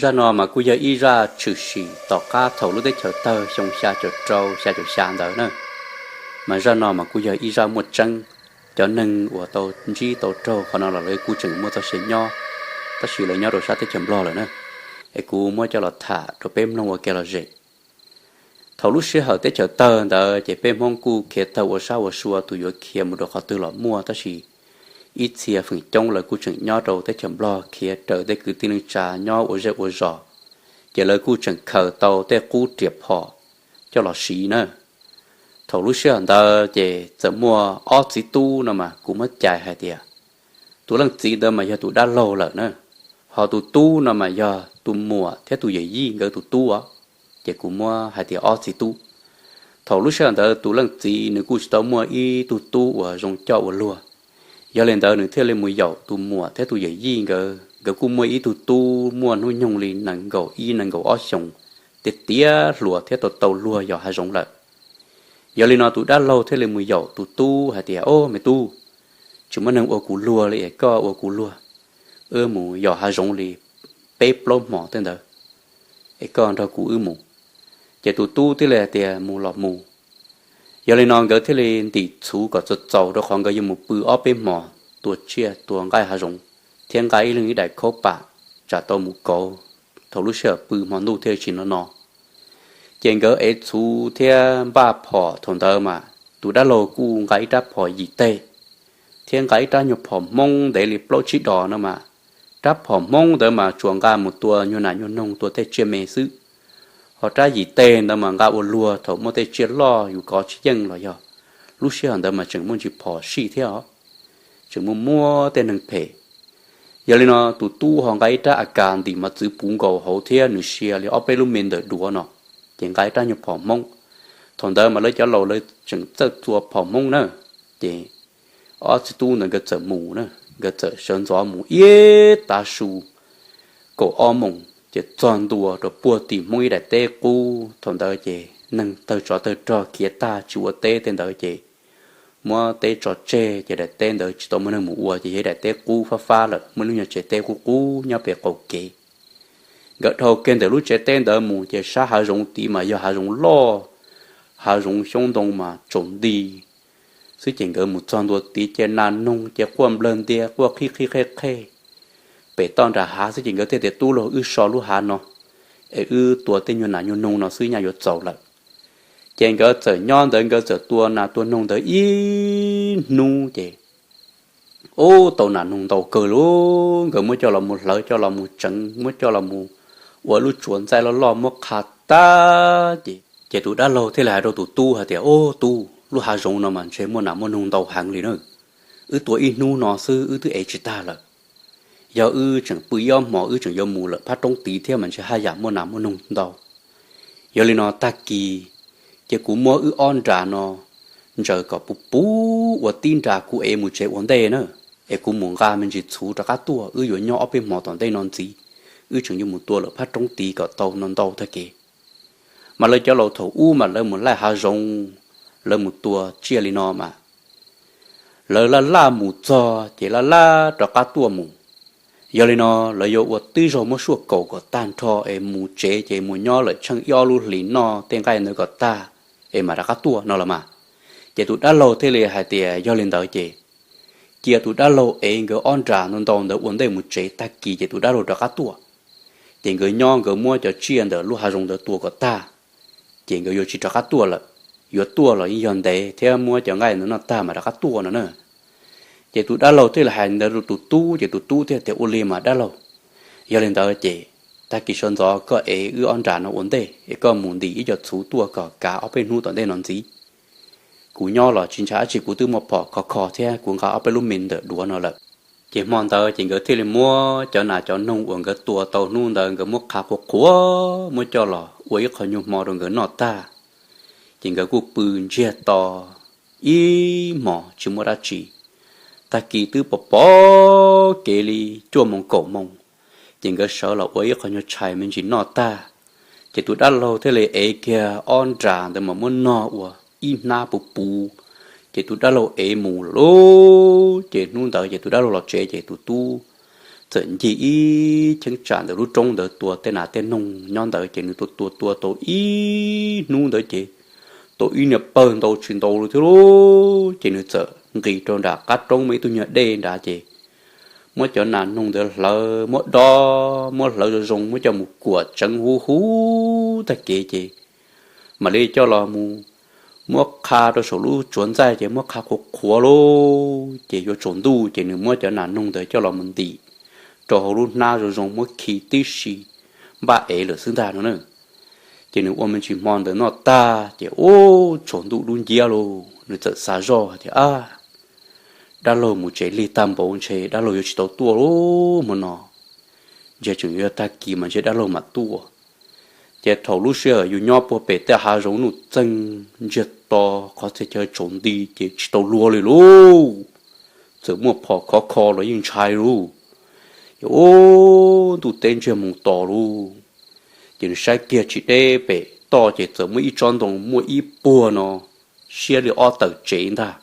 Zaj no mas kuj yog ib zaj tshwm sim tom qab thaum lub teb chaws tawg xyoo xya caum rau xya caum xya ntawd na. Mas zaj no mas kuj yog ib zaj muaj tseeb. Cov neeg uas tau ntsib tau raug qhov no los lawv kuj tseem muaj txoj sia nyob, tab sis lawv nyob rau sab teb chaws Nplog lawm na. Es kuv muab coj los tham rau peb mloog ua ke los zem. Thaum lub sij hawm teb chaws tawg ntawd ces peb Hmoob kuj khiav tawg ua sab ua sua, tus yuav khiav mus rau qhov twg los muaj, tab sis ib txhia feem coob lawv kuj tseem nyob rau teb chaws Nplog khiav raws tej kwv tij neej tsa nyob ua zej ua zos, ces lawv kuj tseem khaws tau tej qub riam phom coj los siv na. Thaum lub sij hawm ntawd ces txawm muaj ob txiv tub no mas kuv muab cais hais tias tus leej txiv ntawd mas yog tus dab laug lawm na, ho tus tub no mas yog tus muam thiab tus yawm yij nkawd tus tub os, ces kuv muab hais tias ob txiv tub. Thaum lub sij hawm ntawd tus leej txiv nws kuj tsis tau muaj ib tug tub uas zoo coj ua luag, yog li ntawd nws thiaj li mus yaum tus muam thiab tus yawm yij nkawd, nkawd kuj muaj ib tug tub muaj hnub nyoog li nees nkaum ib nees nkaum ob xyoos, tiav tiav hluas thiab tau tau luag yos hav zoov lawm. Yog li no tus dab laug thiaj li mus yaum tus tub hais tias, Au me tub, tsis muaj neeg ua kuv luag li es koj ua kuv luag, wb mus yos hav zoov li peb plaub hmo tej ntawd es koj nrog kuv wb mus. Ces tus tub thiaj li hais tias, Mus los mus. Yog li no nkawd thiaj li ntim txhuv kom txaus txaus rau qhov nkawd yuav mus pw ob peb hmos, tua tsiaj tua nqaij hav zoov, thiab nqa ib leeg ib daim khaub pam tsam tau mus kauv thaum lub sij hawm pw hmo ntuj thiaj tsis no no. Ces nkawd ev txhuv thiab npaj phom, thaum ntawd mas tus dab laug kuj nqa ib rab phom yim teg thiab nqa ib rab nyuag phom Hmoob ntev li plaub tsib dos no mas, rab phom Hmoob ntawd mas tsuas nqa mus tua nyuag nas nyuag noog, tua tej tsiaj me xwb. Ho rab yim teg ntawd mas nqa ua luag thaum muaj tej tsiaj loj yus kov tsis yeej los yog lub sij hawm ntawd mas tseem muaj ntsis phom sij thiab os, tseem muaj muab tej neeg phem. Yog li no tus tub ho nqa ib rab AK ntim mos txwv puv nkaus hauv thiab nws sia li ob peb lub me ntawm duav no, ces nqa ib rab nyuag phom Hmoob. Thaum ntawd mas lawv cov laus lawv tseem txawj txua phom Hmoob na. Ces ob txiv tub ntawd nkawd txawm mus na, nkawd txawm sawv ntxov mus ib tav su kaum ob moos ces txog ntua rau puag tim Hmoob ib daim teb qub. Thaum ntawd ces neeg tawg tsov tawg rog khiav tag tsis ua teb tej ntawd ces muab teb tso tseg, ces daim teb ntawd tsis tau muaj neeg mus ua, ces yog ib daim teb qub fab fab lawm, muaj lub nyuag tsev teb qub qub nyob pem qaum kev. Nkawd dhau kiag ntawm lub tsev teb ntawd mus ces sab hav zoov tid mas yog hav zoov loj, hav zoov xyoob ntoo mas tsaus nti xwb, ces nkawd mus txog ntua tid ces nas noog ces quaj nplawg ntia quaj qhib qhib qhej qhej pem toj nram hav xwb. Ces nkawd thiaj tias, Tub laug, wb so lub hav no es wb tua tej nyuag nas nyuag noog no xwb nyaj yuav txaus lawm. Ces nkawd txawm nyob ntawd nkawd txawm tua nas tua noog ntawd ib hnub ces ub, tau nas noog ntau kawg li. Nkawd muab coj los mus hlawv, coj los mus tseev, muab coj los mus ua lub tsuas ntxaij loj loj muab qha tag ces, ces tus dab laug thiaj li hais rau tus tub hais tias, Ub tub, lub hav zoov no mas ntshe muaj nas muaj noog ntau heev li na. Wb tua ib hnub no xwb wb twb ev tsis tag lawm. Yog wb tseem pw ib ob hmos wb tseem yuav mus lawm phab roob tid thiab mas ntshe haj yam muaj nas muaj noog ntau. Yog li no tag kis ces kuv muab wb ob nra no ntsaws kom puv puv ua tib nra kuv ev mus tsev ua ntej na, es kuv mus nqa me ntsis txhuv rov qab tuaj, wb yuav nyob ob peb hmo tom ntej no ntxiv, wb tseem yuav mus tua lawm phab roob tid kom tau no ntau tag kev. Mas lawv cov laus thaum ub mas lawv mus laij hav zoov, lawv mus tua tsiaj li no mas lawv laj laj mus txog ces laj laj rov qab tuaj mus. Yog li no lawv yuav ua tib zaug muab suaj kaus kom tag nrho es mus tsev, ces mus nyob lawm tsheej ib ob lub hlis noj tej nqaij ntawd kom tag es mam rov qab tuaj no los mas. Ces tus dab laug thiaj li hais tias yog li ntawd ces cia tus dab laug ev nkawd ob nra ntau ntau ntawd ua ntej mus tsev, tag kis ces tus dab laug rov qab tuaj. Ces nkawd nyob nkawd muab cov tsiaj ntawm lub hav zoov ntawd tua kom tag, ces nkawd yuav tsis rov qab tuaj lawm. Yuav tuaj los yeej yog ntev thiab muab cov nqaij ntawd noj tag mas rov qab tuaj no na. Ces tus dab laug thiaj li hais ntawd rau tus tub, ces tus tub thiaj tias, Ua li mas dab laug, yog li ntawd ces tag kis sawv ntxov koj ev wb ob nra no ua ntej es koj mus ntim ib co txhuv tuaj kom kav ob peb hnub tom ntej no ntxiv. Kuv nyob los tsis ntshai dab tsi, kuv twb muaj phom khov kho thiab kuv nqa ob peb lub me ntawm duav no lawm. Ces hmo ntawd ces nkawd thiaj li muab cov nas cov noog uas nkawd tua tau hnub ntawd nkawd muab qha qhuav qhuav muab coj los ua ib qho nyuag hmo rau nkawd noj tag, ces nkawd kuj pw ntsiag to ib hmos tsis muaj dab tsi. Tag kis twb pom pom kev li cuaj moos kaum moos, ces nkawd sawv los ua ib qho nyuag tshais me ntsis noj tag, ces tus dab laug thiaj li ev kiag ob nra ntawd mas muab nog ua ib hnab puv puv, ces tus dab laug ev mus lawm lauj. Ces hnub ntawd ces tus dab laug los tsev ces tus tub txawm ncig ib cheeb tsam ntawm lub roob ntawd tua tej nas tej noog nyob ntawd ces nws tua tua tua tau ib hnub ntawd ces tau ib niag pawg ntau tsis ntau lawm thiab lauj. Ces nws txawm nqis rau nram qab roob muaj ib tug nyuag dej nrad ces muab cov nas noog ntawd hlawv, muab dob, muab hlawv zoo zoo, muab coj mus kuam tseev huv huv tag kev ces mam li coj los mus muab qha rau saum lub tsuav ntxaij ces muab qha qhuav qhuav lauj. Ces yuav tsaus ntuj ces nws muab cov nas noog ntawd coj los mus ntim rau hauv lub hnab zoo zoo, muab khi tib si npaj ev lawm xwb ntag no na. Ces nws ua me ntsis hmo ntawd noj tag ces ub tsaus ntuj dub nciab lauj, nws txawm xav zoj tias, ab, dab laug mus tsev lig tag npaum ntshe dab laug yuav tsis tau tuaj lauj hmo no, ntshe tseem yuav tag kis mas ntshe dab laug mam tuaj. Ces thaum lub sij hawm yus nyob puag pem tej hav zoov nuj txeeg ntsiag to, qhov txhia chaw tsaus nti ces tsis tau luag li lauj, txawm muaj phom khov kho los yeej ntshai lauj. Ces ub ntuj teb ntsiag mus to lauj, ces nws saib kiag tsis deb pem toj ces txawm muaj ib tsob ntoo muaj ib puag no siab li ob tawm tsev ntag.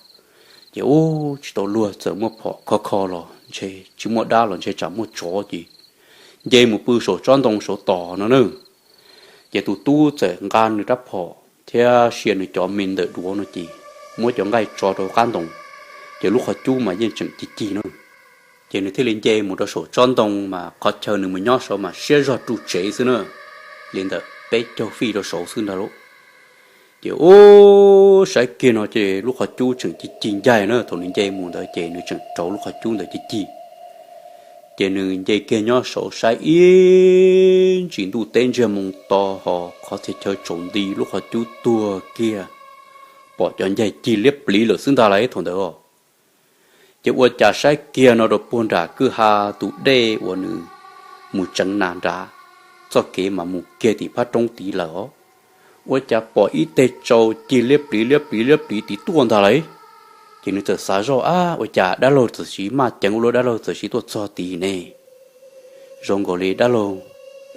Ces ub tsis tau luag, txawm muaj phom khov kho los ntshe tsis muaj dab los ntshe tsam muaj tsov ces nce mus pw saum tsob ntoo saud tos no na. Ces tus tub txawm nqa nws rab phom thiab sia nws cov me ntawm duav no ces muab cov nqaij tso rau qab ntoo, ces lub qhov cub mas yeej tseem cig cig na. Ces nws thiaj li nce mus rau saum tsob ntoo mas qhov chaw nws mus nyob saud mas siab zog ru tsev xwb na, li ntawm peb caug fij rau saud xwb ntag lauj. Ces ub saib kiag no ces lub qhov cub tseem cig cig ncaig na, thaum nws nce mus ntawd ces nws tseem rauv lub qhov cub ntawd cig cig. Ces nws nce kiag nyob saud saib ib ntsis ntuj teb ntsiag moo to ho qhov txhia chaw tsaus nti, lub qhov cub tuag kiag, pom cov ncaig cig liab pliv lawm xwb ntag lauj thaum ntawd. Ces ua cas saib kiag no rau puag nram kwj ha tus dej uas nws mus tseev nas nrad, txoj kev mas mus kiag tim phab roob tid lawm os. Ua cas pom ib teg tsau cig liab pliv liab pliv liab pliv tid tuaj ntag lauj. Ces nws txawm xav zoj, ab, ua cas dab laug txawm sis maj ceev ua luaj, dab laug txawm sis tuaj txog tid ne? Zoo nkaus li dab laug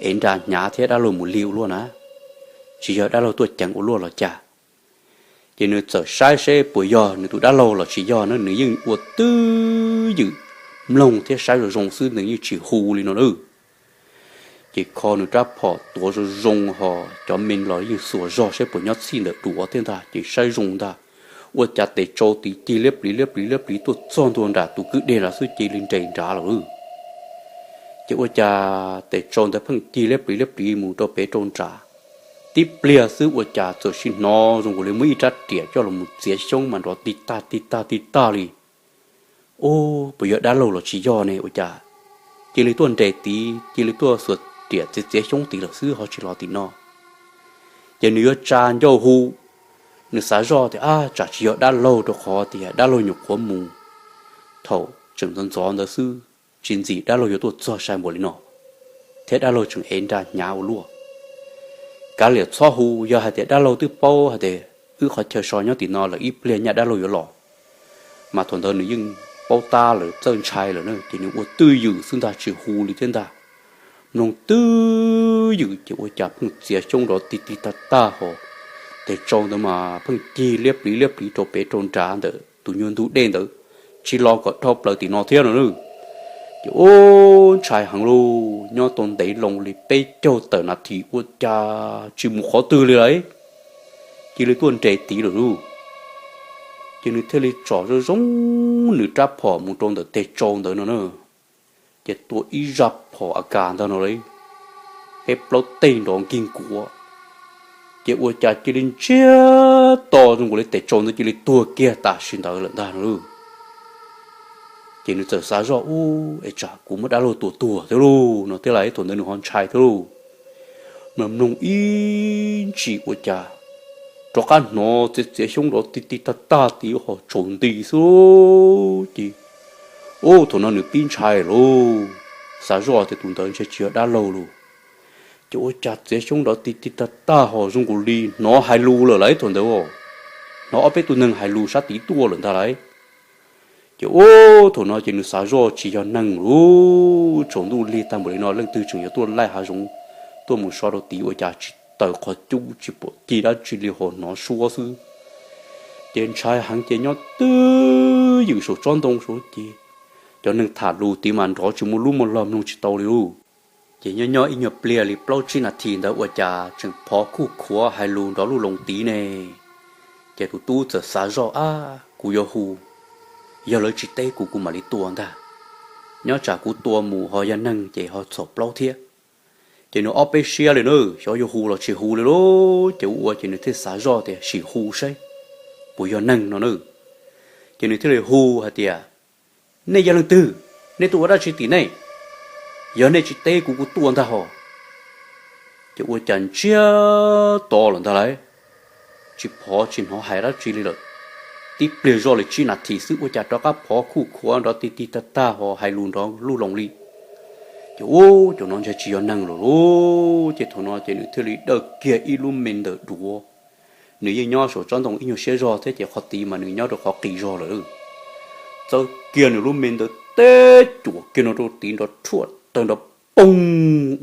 ev nra hnyav thiab dab laug mus lig ua luaj na, tsis yog dab laug tuaj ceev ua luaj los cas. Ces nws txawm saib seb puas yog nws tus dab laug los tsis yog na, nws yeej ua twj ywm mloog thiab saib zoo zoo xwb, nws yeej tsis hu li no na. Ces kho nws rab phom tuav zoo zoo ho cov me los yeej xuas zog saib puas nyob txhij ntawm duav thiab ntag, ces saib zoo ntag, ua cas tes tsau tid cig liab pliv liab pliv liab pliv tuaj txog ntua nram tus kwj deg nrad xwb cia li nres nrad lawm. Ces ua cas tes tsau ntawd pheej cig liab pliv liab pliv mus rau pem rau nrad, tib pliag xwb ua cas txawm sim hnov zoo nkaus li muaj ib rab riam coj los mus txiav xyoob mas nrov tig tag tig tag tig tag li. Ub, puas yog dab laug los tsis yog ne? Ua cas cia li tuaj nres tid, cia li tuaj xuas riam txiav txiav xyoob tid lawm xwb ho tsis los tim no. Ces nws yuav tsa ncauj hu, nws xav zoj tias, ab, tsam tsis yog dab laug rau qhov tias dab laug nyuam qhuav mus thaum tseem ntxov ntxov ntawd xwb, tsis ntxim dab laug yuav tuaj txog sai npaum li no, thiab dab laug tseem ev nra hnyav ua luaj. Kav liam txhob hu, yog hais tias dab laug twb paub hais tias wb qhov chaw so nyob tim no lawm ib pliag nyaj dab laug yuav los. Mas thaum ntawd nws yeej paub tab lawm, txawj ntshai lawm na, ces nws ua twj ywm xwb ntag, tsis hu li thiab ntag. Mloog twj ywm ces ua cas pheej txiav xyoob nrov tig tig tag tag ho, tes tsau ntawd mas pheej cig liab pliv liab pliv rau pem rau nrad ntawm tus nyuag ntug dej ntawd, tsis los kom dhau plaws tim no thiab no na. Ces ub, ntshai heev lauj, nyob tau ntev loo li peb caug tawm nas this ua cas tsis mus qhov twg li lawm, cia li tuaj nres tid lawm lauj. Ces nws thiaj li tsom zoo zoo nws rab phom mus rau ntawm tes tsau ntawd no na, ces tua ib zaj phom a kas ntag no li, peb plaub teg nrov nkig nkuav, ces ua cas cia li ntsiag to zoo nkaus li tes tsau ntawd cia li tuag kiag tam sim ntawd lawm ntag no lauj. Ces nws txawm xav zoj, ub, es tsam kuv muab dab laug tua tuag thiab lauj no thiab lauj, thaum ntawd nws ho ntshai thiab lauj. Mas mloog ib ntsis ua cas rov qab hnov txiav txiav xyoob nrov tig tig tag tag tid ho tsaus nti xwb lauj. Ces ub, thaum no nws pib ntshai lauj, xav zoj tias tus ntawd ntshe tsis yog dab laug lauj. Ces ua cas txiav xyoob nrov tig tig tag tag ho zoo nkaus li hnov hais lus lawm lauj thaum ntawd, hnov ob peb tug neeg hais lus sab tid tuaj lawm ntag lauj. Ces ub, thaum no ces nws xav zoj tsis yog neeg lauj, tsaus ntuj lig tag npaum li no leej twg tseem yuav tuaj laij hav zoov tuaj mus so rau tid, ua cas tsis taws qhov cub tsis pom cig dab tsi li ho hnov suab xwb. Ces ntshai heev ces nyob twj ywm saum tsob ntoo saud ces Cov neeg tham lus tid mas nrov tsis muaj lub muaj log mloog tsis tau li lauj. Ces nyob nyob ib nyuag pliag li plaub tsib nas this ntawd ua cas tseem phov khuj khuav hais lus nrov lub loo tid ne. Ces tus tub txawm xav zoj, Ab, kuv yuav hu, yog lawv tsis teb kuv kuv mam li tua ntag. Nyob tsam kuv tua mus ho yog neeg ces ho txhaum plaub thiab. Ces nws ob peb siab li na, xyov yuav hu los tsis hu li lauj. Ces ua ua ces nws thiaj xav zoj tias sim hu saib puas yog neeg no na. Ces nws thiaj li hu hais tias, Nej yog leej twg? Nej tuaj ua dab tsi tim nej? Yog nej tsis teb kuv kuv tua ntag hos. Ces ua cas ntsiag to lawm ntag lauj, tsis phov tsis hnov hais dab tsi li lawm. Tib pliag zoj li tsib nas this xwb ua cas rov qab phov khuj khuav nrov tig tig tag tag ho hais lus nrov lub loo li. Ces ub, cov no ntshe tsis yog neeg lawm lauj. Ces thaum no ces nws thiaj li dawj kiag ib lub me ntawm duav. Nws yeej nyob saum tsob ntoo ib nyuag siab zog thiab ces qhov tid mas nws nyob rau qhov qis zog lawm. Txawb kiag nws lub me ntawd teb cuam kiag no rau tid nrov rhuaj tawg nrov poog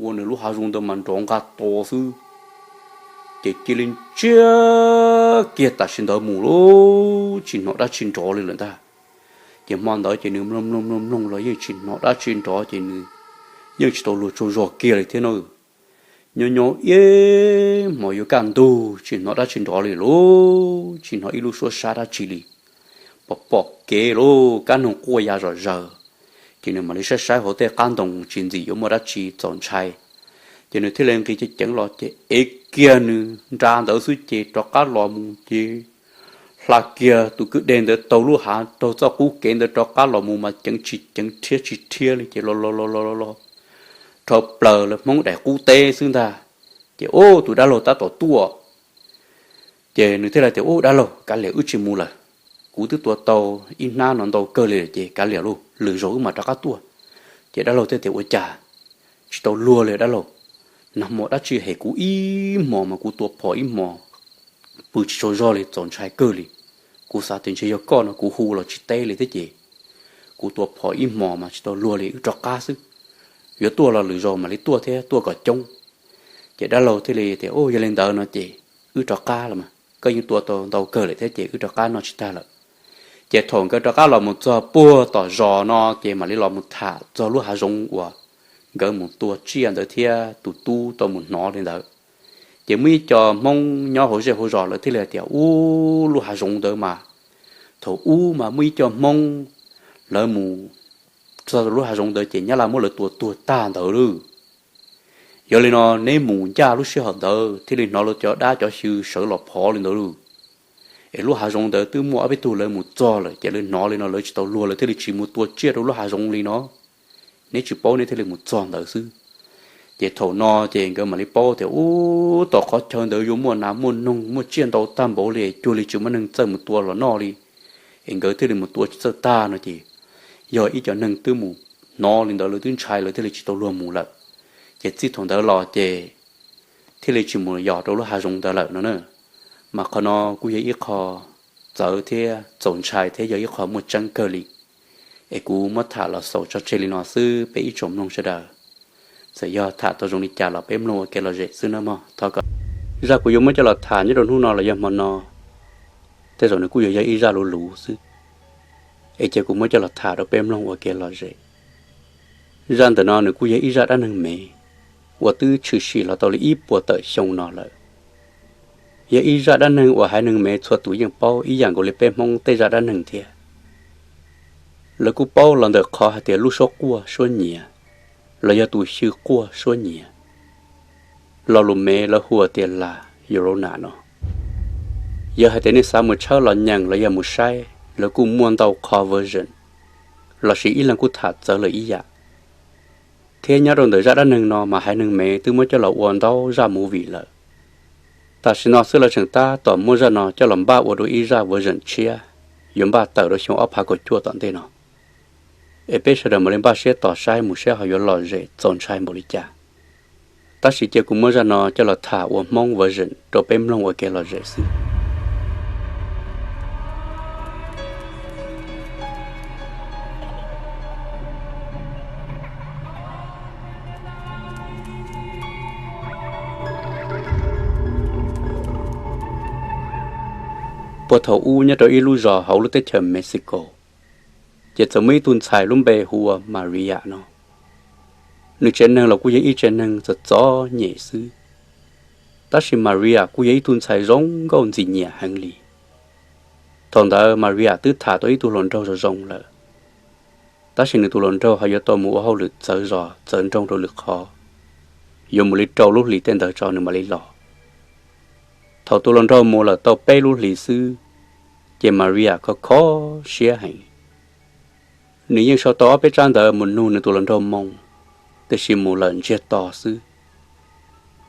ua nws lub hav zoov ntawd mas nrov nqa to xwb. Ces cia li ntsiag kiag tam sim ntawd mus lauj, tsis hnov dab tsi nrov li lawm ntag. Ces hmo ntawd ces nws mloog mloog mloog mloog los yeej tsis hnov dab tsi nrov ces nws yeej tsis tau luag tsaug zog kiag li thiab na. Nyob nyob ib hmos yuav kaj ntug tsis hnov dab tsi nrov li lauj, tsis hnov ib lub suab sab dab tsi li. Pom pom kev lauj, kab noog quaj ya zom zaws. Ces nws mam li saib saib hauv tej qab ntoo tsis ntxim yuav muaj dab tsi txaus ntshai. Ces nws thiaj li nqis ceev ceev los ces ev kiag nws nra ntawd xwb ces rov qab los mus ces hla kiag tus kwj deg ntawd taug lub hav raug txoj qub kev ntawd rov qab los mus mas ceev tsis ceev rhiab tsis rhiab li ces los los los los los los dhau plaws lawv Hmoob daim qub teb xwb ntag. Ces ub, tus dab laug tab tom tuaj. Ces nws thiaj li tias, Ub, dab laug, kav liam, wb tsis mus lawm. Kuv twb tua tau ib hnab no ntau kawg li lawm ces kav liam lauj, lwm zaus wb mam rov qab tuaj. Ces dab laug thiaj tias, Ua cas tsis tau luag li dab laug? Nag hmo dab tsi hem kuv ib hmos mas kuv tua phom ib hmos pw tsis tsaug zog li, txaus ntshai kawg li. Kuv xav tias ntshe yog koj no, kuv hu los tsis teb li thiab ces kuv tua phom ib hmos mas tsis tau luag li, wb rov qab xwb. Yuav tuaj los lwm zaus mam li tuaj thiab, tuaj kom coob. Ces dab laug thiaj li tias, Ub, yog li ntawd no ces wb rov qab los mas, koj yeej tua tau ntau kawg lawm thiab ces wb rov qab no tsis tag lawm. Ces thaum nkawd rov qab los mus txog puag tom zos no ces mam li los mus tham txog lub hav zoov uas nkawd mus tua tsiaj ntawd thiab tus tub tau mus hnov li ntawd. Ces muaj ib co Hmoob nyob hauv zej hauv zos lawv thiaj li hais tias, Ub, lub hav zoov ntawd mas thaum ub mas muaj ib co Hmoob lawv mus txog lub hav zoov ntawd ces Nyab Laj muab lawv tua tuag tag ntawd lauj. Yog li no neb mus ncaj lub sij hawm ntawd thiaj li hnov lawv cov dab cov xyw sawv los phov li ntawd lauj. Es lub hav zoov ntawd twb muaj ob peb tug lawv mus txog lawm ces lawv hnov li no lawv tsis tau luag, lawv thiaj li tsis mus tua tsiaj rau lub hav zoov li no. Neb tsis paub, neb thiaj li mus txog ntawd xwb. Ces thaum no ces nkawd mam li paub tias, Ub, tom qhov chaw ntawd yuav muaj nas muaj noog muaj tsiaj ntau tag npaum li, cuag li tsis muaj neeg txawj mus tua los noj li. Es nkawd thiaj li mus tua tsis txawj tag no ces yog ib co neeg twb mus hnov li ntawd lawv twb ntshai lawv thiaj li tsis tau luag mus lawm. Ces txij thaum ntawd los ces thiaj li tsis mus yos rau lub hav zoov ntawd lawm no na. Mas qhov no kuj yog ib qho txawv thiab txaus ntshai thiab yog ib qho muaj tseeb kawg li. Es kuv muab tham los xaus tso tseg li no xwb peb ib tsoom mloog sawv daws. Txawm yog tham tau zoo li cas los peb mloog ua kev lom zem xwb nawb mog. Thov kom zaj kuv yuav muab coj los tham nyob rau hnub no los yog hmo no, tej zaum nws kuj yuav yog ib zaj luv luv xwb, es cia kuv muab coj los tham rau peb mloog ua kev lom zem. Zaj ntawm no nws kuj yog ib zaj dab neeg me uas twb tshwm sim los tau li ib puas tawm xyoo no lawm. Yog ib zaj dab neeg uas haiv neeg me txhua tus yeej paub ib yam nkaus li peb Hmoob tej zaj dab neeg thiab. Lawv kuj paub los ntawm qhov hais tias lub suab quaj suab nyiav, los yog tus xyw quaj suab nyiav, lo lus me lawv hu tias La Llorona no. Yog hais tias nej xav mus tshawb los nyeem los yog mus saib, lawv kuj muaj ntau qho version, lossis ib leeg kuj tham txawv lawm ib yam. Thiab nyob rau ntawm zaj dab neeg no mas haiv neeg me twb muab coj los ua ntau zaj movie lawm. Tam sim no xwb lawv tseem tab tom muab zaj no coj los npaj ua dua ib zaj version tshiab, yuav npaj tawm rau xyoo ob phav kaum cuaj tom ntej no. Es peb sawv daws mam li npaj siab tos saib mus saib ho yuav lom zem txaus ntshai npaum li cas. Tab sis cia kuv muab zaj no coj los tham ua Hmoob version rau peb mloog ua kev lom zem xwb. Puag thaum ub nyob rau ib lub zos hauv lub teb chaws Mexico, Ces txawm muaj ib tug ntxhais lub npe hu ua Maria no. Nws tsev neeg los kuj yog ib tsev neeg txom txom nyem xwb, tab sis Maria kuj yog ib tug ntxhais zoo nkauj ntxim nyiam heev li. Thaum ntawd Maria twb tham tau ib tug hluas nraug zoo zoo lawm, tab sis nws tus hluas nraug ho yuav tau mus ua hauj lwm txawv zos txawv nroog rau lwm qhov, yuav mus li rau lub hlis tej ntawd tso nws mam li los. Thaum tus hluas nraug mus lawm tau peb lub hlis xwb, ces Maria kho kho siab heev. Nws yeej sau tau ob peb tsab ntawv mus nug nws tus hluas nraug moo, tiam sis mus lawm ntsiag to xwb.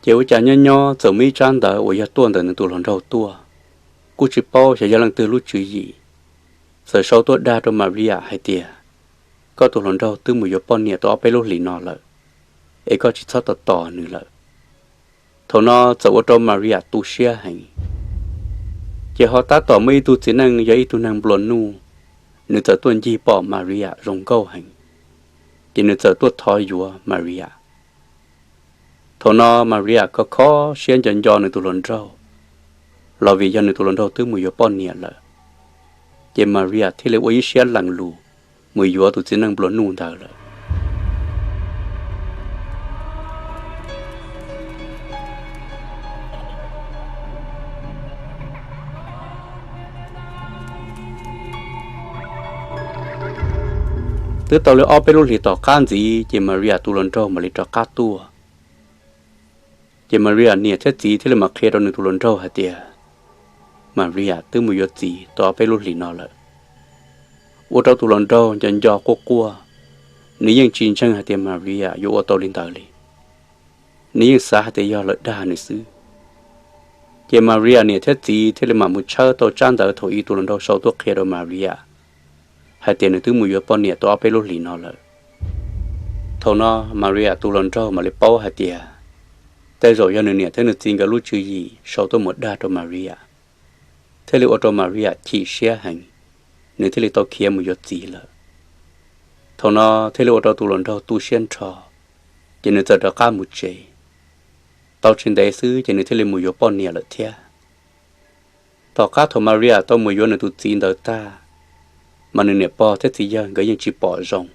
Ces ua cas nyob nyob txawm muaj ib tsab ntawv uas yog tuaj ntawm nws tus hluas nraug tuaj, kuj tsis paub xyov yog leej twg lub tswv yim, txawm sau tuaj dag rau Maria hais tias, koj tus hluas nraug twb mus yuav poj niam tau ob peb lub hlis no lawm, es koj tsis txhob tos tos nws lawm. Thaum no txawm ua rau Maria tu siab heev. Ces ho tab tom muaj ib tug txiv neej yog ib tug neeg nplua nuj, nws txawm tuaj ncig pom Maria zoo nkauj heev, ces nws txawm tuaj thov yuav Maria. Thaum no Maria kho kho siab nco nco nws tus hluas nraug, los vim yog nws tus hluas nraug twb mus yuav poj niam lawm, ces Maria thiaj li ua ib siab lees lus mus yuav tus txiv neej nplua nuj ntawd lawm. Twb tau li ob peb lub hlis tom qab ntxiv ces Maria tus hluas nraug mam li rov qab tuaj. Ces Maria niam thiab txiv thiaj li mam qhia rau nws tus hluas nraug hais tias, Maria twb mus yuav txiv tau ob peb lub hlis no lawm. Ua rau tus hluas nraug nco nco quaj quaj, nws yeej tsis ntseeg hais tias Maria yuav ua tau li ntawd li. Nws yeej xav hais tias yog lawv dag nws xwb. Ces Maria niam thiab txiv thiaj li mam mus tshawb tau tsab ntawv thaum ub tus hluas nraug sau tuaj qhia rau Maria hais tias nws twb mus yuav poj niam tau ob peb lub hlis no lawm. Thaum no Maria tus hluas nraug mam li paub hais tias tej zaum yog nws niam thiab nws txiv nkawd lub tswv yim sau tuaj mus dag rau Maria, thiaj li ua rau Maria chim siab heev, nws thiaj li tau khiav mus yuav txiv lawm. Thaum no thiaj li ua rau tus hluas nraug tu siab nrho, ces nws txawm rov qab mus tsev. Tau tsis ntev xwb ces nws thiaj li mus yuav poj niam lawm thiab. Tom qab thaum Maria tau mus yuav nws tus txiv ntawd tag, mas nws niam pog thiab txiv yawg nkawd yeej tsis pom zoo,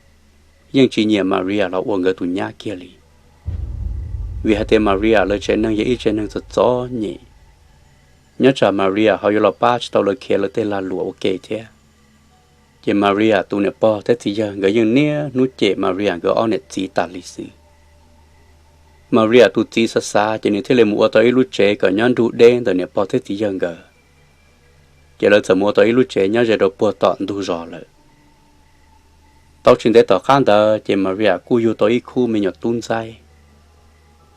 yeej tsis nyiam Maria los ua nkawd tus nyab kiag li. Vim hais tias Maria lawv tsev neeg yog ib tsev neeg txom txom nyem, nyob tsam Maria ho yuav los pab tsis tau lawv khiav lawv tej lag luam ua ke thiab. Ces Maria tus niam pog thiab txiv yawg nkawd yeej niaj hnub cem Maria nkawd ob niam txiv tas li xwb. Maria tus txiv xav xav ces nws thiaj li mus ua tau ib lub tsev kom nyob nrug deb ntawm niam pog thiab txiv yawg nkawd. Ces lawv txawm mus ua tau ib lub tsev nyob ze rau puag tom ntug zos lawm. Tau tsis ntev tom qab ntawd ces Maria kuj yug tau ib khub me nyuam tub ntxaib.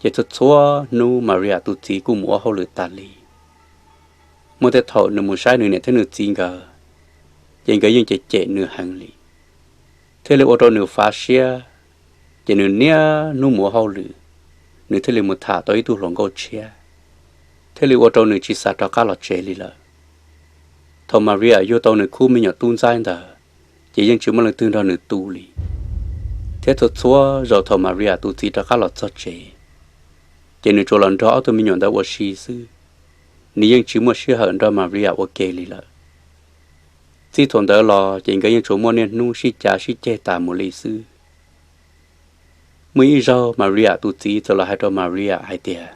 Ces txhua txhua hnub Maria tus txiv kuj mus ua hauj lwm tas li. Muaj tej thaum nws mus saib nws niam thiab nws txiv nkawd, ces nkawd yeej cem cem nws heev li, thiaj li ua rau nws fav siab. Ces nws niaj hnub mus ua hauj lwm, nws thiaj li mus tham tau ib tug hluas nkauj tshiab, thiaj li ua rau nws tsis xav rov qab los tsev li lawm. Thaum Maria yug tau nws khub me nyuam tub ntxaib ntawd, ces yeej tsis muaj leej twg nrog nws tu li. Thiab txhua txhua zaus thaum Maria tus txiv rov qab los txog tsev, ces nws tsuas los nrog ob tug me nyuam ntawd ua si xwb, nws yeej tsis muaj sij hawm nrog Maria ua ke li lawm. Txij thaum ntawd los ces nkawd yeej tsuas muaj niaj hnub sib cav sib ceg tas mus li xwb. Muaj ib zaug Maria tus txiv txawm los hais rau Maria hais tias,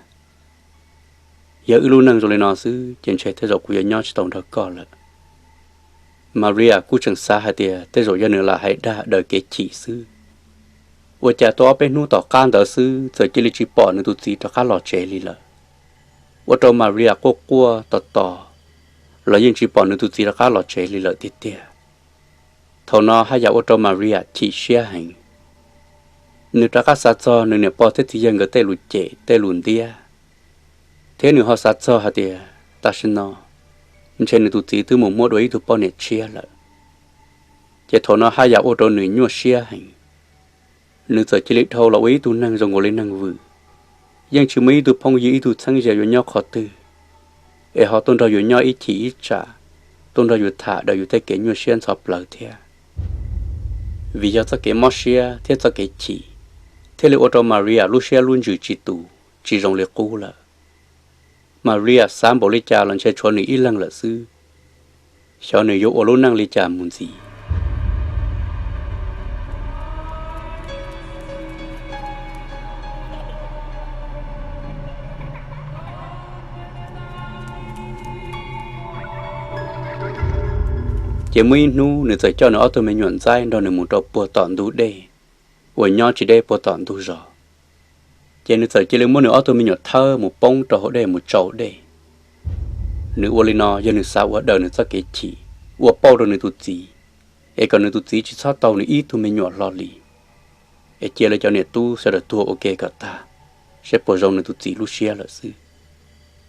yog wb lub neej zoo li no xwb ces ntshe tej zaum kuv yuav nyob tsis tau nrog koj lawm. Maria kuj tseem xav hais tias tej zaum yog nws lam hais dag daws kev chim xwb. Ua cas tau ob peb hnub tom qab ntawd xwb txawm cia li tsis pom nws tus txiv rov qab los tsev li lawm. Ua rau Maria quaj quaj tos tos los yeej tsis pom nws tus txiv rov qab los tsev li lawm tiag tiag. Thaum no haj yam ua rau Maria chim siab heev. Nws rov qab xav txog nws niam pog thiab txiv yawg nkawd tej lus cem tej lus ntiab, thiab nws ho xav txog hais tias tam sim no ntshe nws tus txiv twb mus muaj dua ib tug poj niam tshiab lawm. Ces thaum no haj yam ua rau nws nyuaj siab heev. Nws txawm cia li dhau los ua ib tug neeg zoo nkaus li neeg vwm, yeej tsis muaj ib tug phooj ywg ib tug txheeb ze yuav nyob qhov twg, es ho tuaj nrog yus nyob ib chim ib tsam, tuaj nrog yus tham daws yus tej kev nyuaj siab ntxhov plawv thiab. Vim yog txoj kev mob siab thiab txoj kev chim, thiaj li ua rau Maria lub siab lub ntsws tsis tus tsis zoo li qub lawm. Maria xav npaum li cas los ntshe tshuav nws ib leeg lawm xwb, xyov nws yuav ua lub neej li cas mus ntxiv. Ces muaj ib hnub nws txawm coj nws ob tug me nyuam ntxaib nrog nws mus rau puag tom ntug dej uas nyob tsis deb puag tom ntug zos. Ces nws txawm cia li muab nws ob tug me nyuam thawb mus poob rau hauv dej mus tsaus dej. Nws ua li no yog nws xav ua daws nws txoj kev chim, ua pauj rau nws tus txiv, es kom nws tus txiv tsis txhob tau nws ib tug me nyuam hlo li, es cia lawv cov niam tub sawv daws tuag ua ke kom tag, saib puas zoo nws tus txiv lub siab lawm xwb.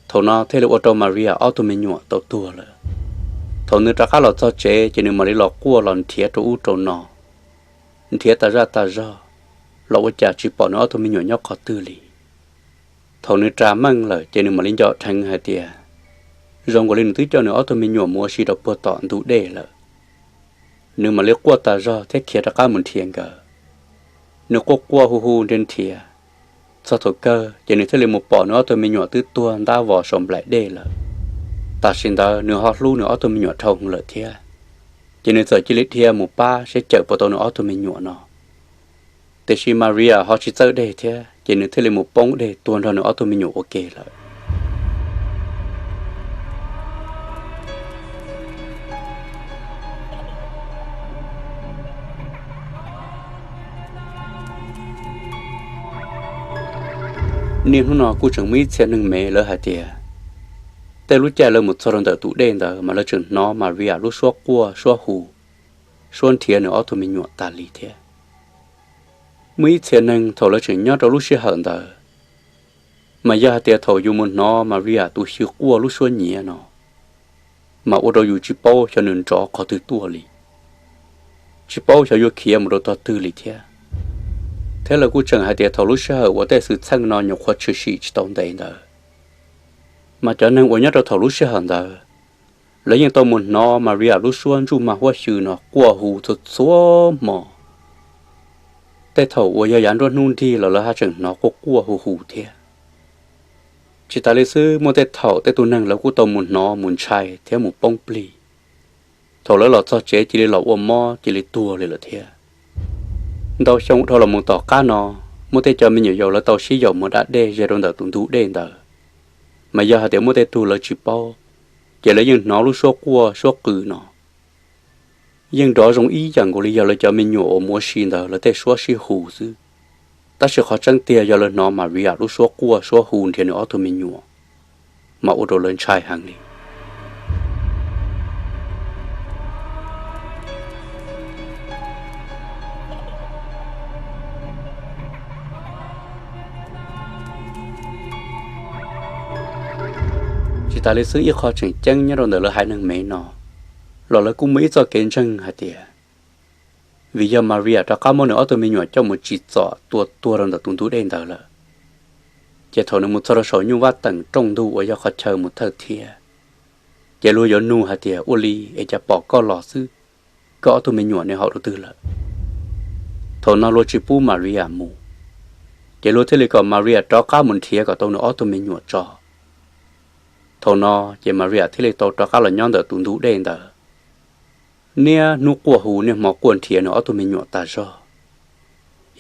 Thaum no thiaj li ua rau Maria ob tug me nyuam tau tuag lawm. Thaum nws rov qab los txog tsev ces nws mam li los quaj los nrhiav rau ub rau no, nrhiav tas zaj tas zog, los ua cas tsis pom nws ob tug me nyuam nyob qhov twg li. Thaum nws ras meej lawm ces nws mam li nco dheev hais tias zoo nkaus li nws twb coj nws ob tug me nyuam mus ua si rau puag tom ntug dej lawm. Nws mam li quaj tas zog thiab khiav rov qab mus nrhiav nkawd. Nws quaj quaj hu hu nrhiav nrhiav, txog thaum kawg ces nws thiaj li mus pom nws ob tug me nyuam twb tuag ntab vos saum nplaim dej lawm. Tam sim ntawd nws ho hlub nws ob tug me nyuam dhau lawm thiab, ces nws txawm cia li dhia mus pab seb cawm puas tau nws ob tug me nyuam no. Tiam sis Maria ho tsis txawj dej thiab ces nws thiaj li mus poob dej tuag nrog nws ob tug me nyuam ua ke lawm. Niaj hnub no kuj tseem muaj ib txhia neeg Mev lawv hais tias tej lub caij lawv mus txog rau ntawm tus dej ntawd mas lawv tseem hnov Maria lub suab quaj suab hu, suab nrhiav nws ob tug me nyuam tas li thiab. Muaj ib txhia neeg thaum lawv tseem nyob rau lub sij hawm ntawd, mas yog hais tias thaum yus mus hnov Maria tus xyw quaj lub suab nyiav no, mas ua rau yus tsis paub xyov nws nrov qhov twg tuaj li, tsis paub xyov yuav khiav mus rau tog twg li thiab. Thiab lawv kuj tseem hais tias thaum lub sij hawm uas tej xwm txheej no nyuam qhuav tshwm sim tsis tau ntev ntawd, mas cov neeg uas nyob rau thaum lub sij hawm ntawd, lawv yeej tau mus hnov Maria lub suab ntsuj mag huab xyw no quaj hu txhua txhua hmo. Tej thaum uas yog yav nruab hnub nrig los lawv haj tseem hnov quaj quaj hu hu thiab. Tsis tas li xwb, muaj tej thaum tej tug neeg lawv kuj tau mus hnov mus ntshai thiab mus poob plig. Thaum lawv los txog tsev cia li los ua mob cia li tuag li lawm thiab. Ntau xyoo dhau los mus tom qab no, muaj tej cov me nyuam yaus lawv tau sib yaum mus da dej ze rau ntawm tus ntug dej ntawd, mas yog hais tias muaj tej tug lawv tsis paub, ces lawv yeej hnov lub suab quaj suab qw no. Yeej nrov zoo ib yam nkaus li yog lawv cov me nyuam uas mus ua si ntawd lawv tej suab sib hu xwb. Tab sis qhov tseeb tiag yog lawv hnov Maria lub suab quaj suab hu nrhiav nws ob tug me nyuam, mas ua rau lawv ntshai heev li. Tsis tas li xwb, ib qho tseem ceeb nyob rau ntawm lawv haiv neeg Mev no, los lawv kuj muaj ib txoj kev ntseeg hais tias, vim yog Maria rov qab muab nws ob tug me nyuam coj mus tsim txom tua tuag rau ntawm tus ntug dej ntawd lawm, ces thaum nws mus txog rau saum nyuj vab teem rooj ntug uas yog qhov chaw mus thawj thiab, ces luag yuav nug hais tias, ua li es cas pom koj los xwb, koj ob tug me nyuam nws hauv rau twg lawm? Thaum no luag tsis pub Maria mus, ces luag thiaj li kom Maria rov qab mus nrhiav kom tau nws ob tug me nyuam tso. Thaum no ces Maria thiaj li tau rov qab los nyob ntawm tus ntug dej ntawd. Niaj hnub quaj hu niaj hmo quaj nrhiav nws ob tug me nyuam tas zog.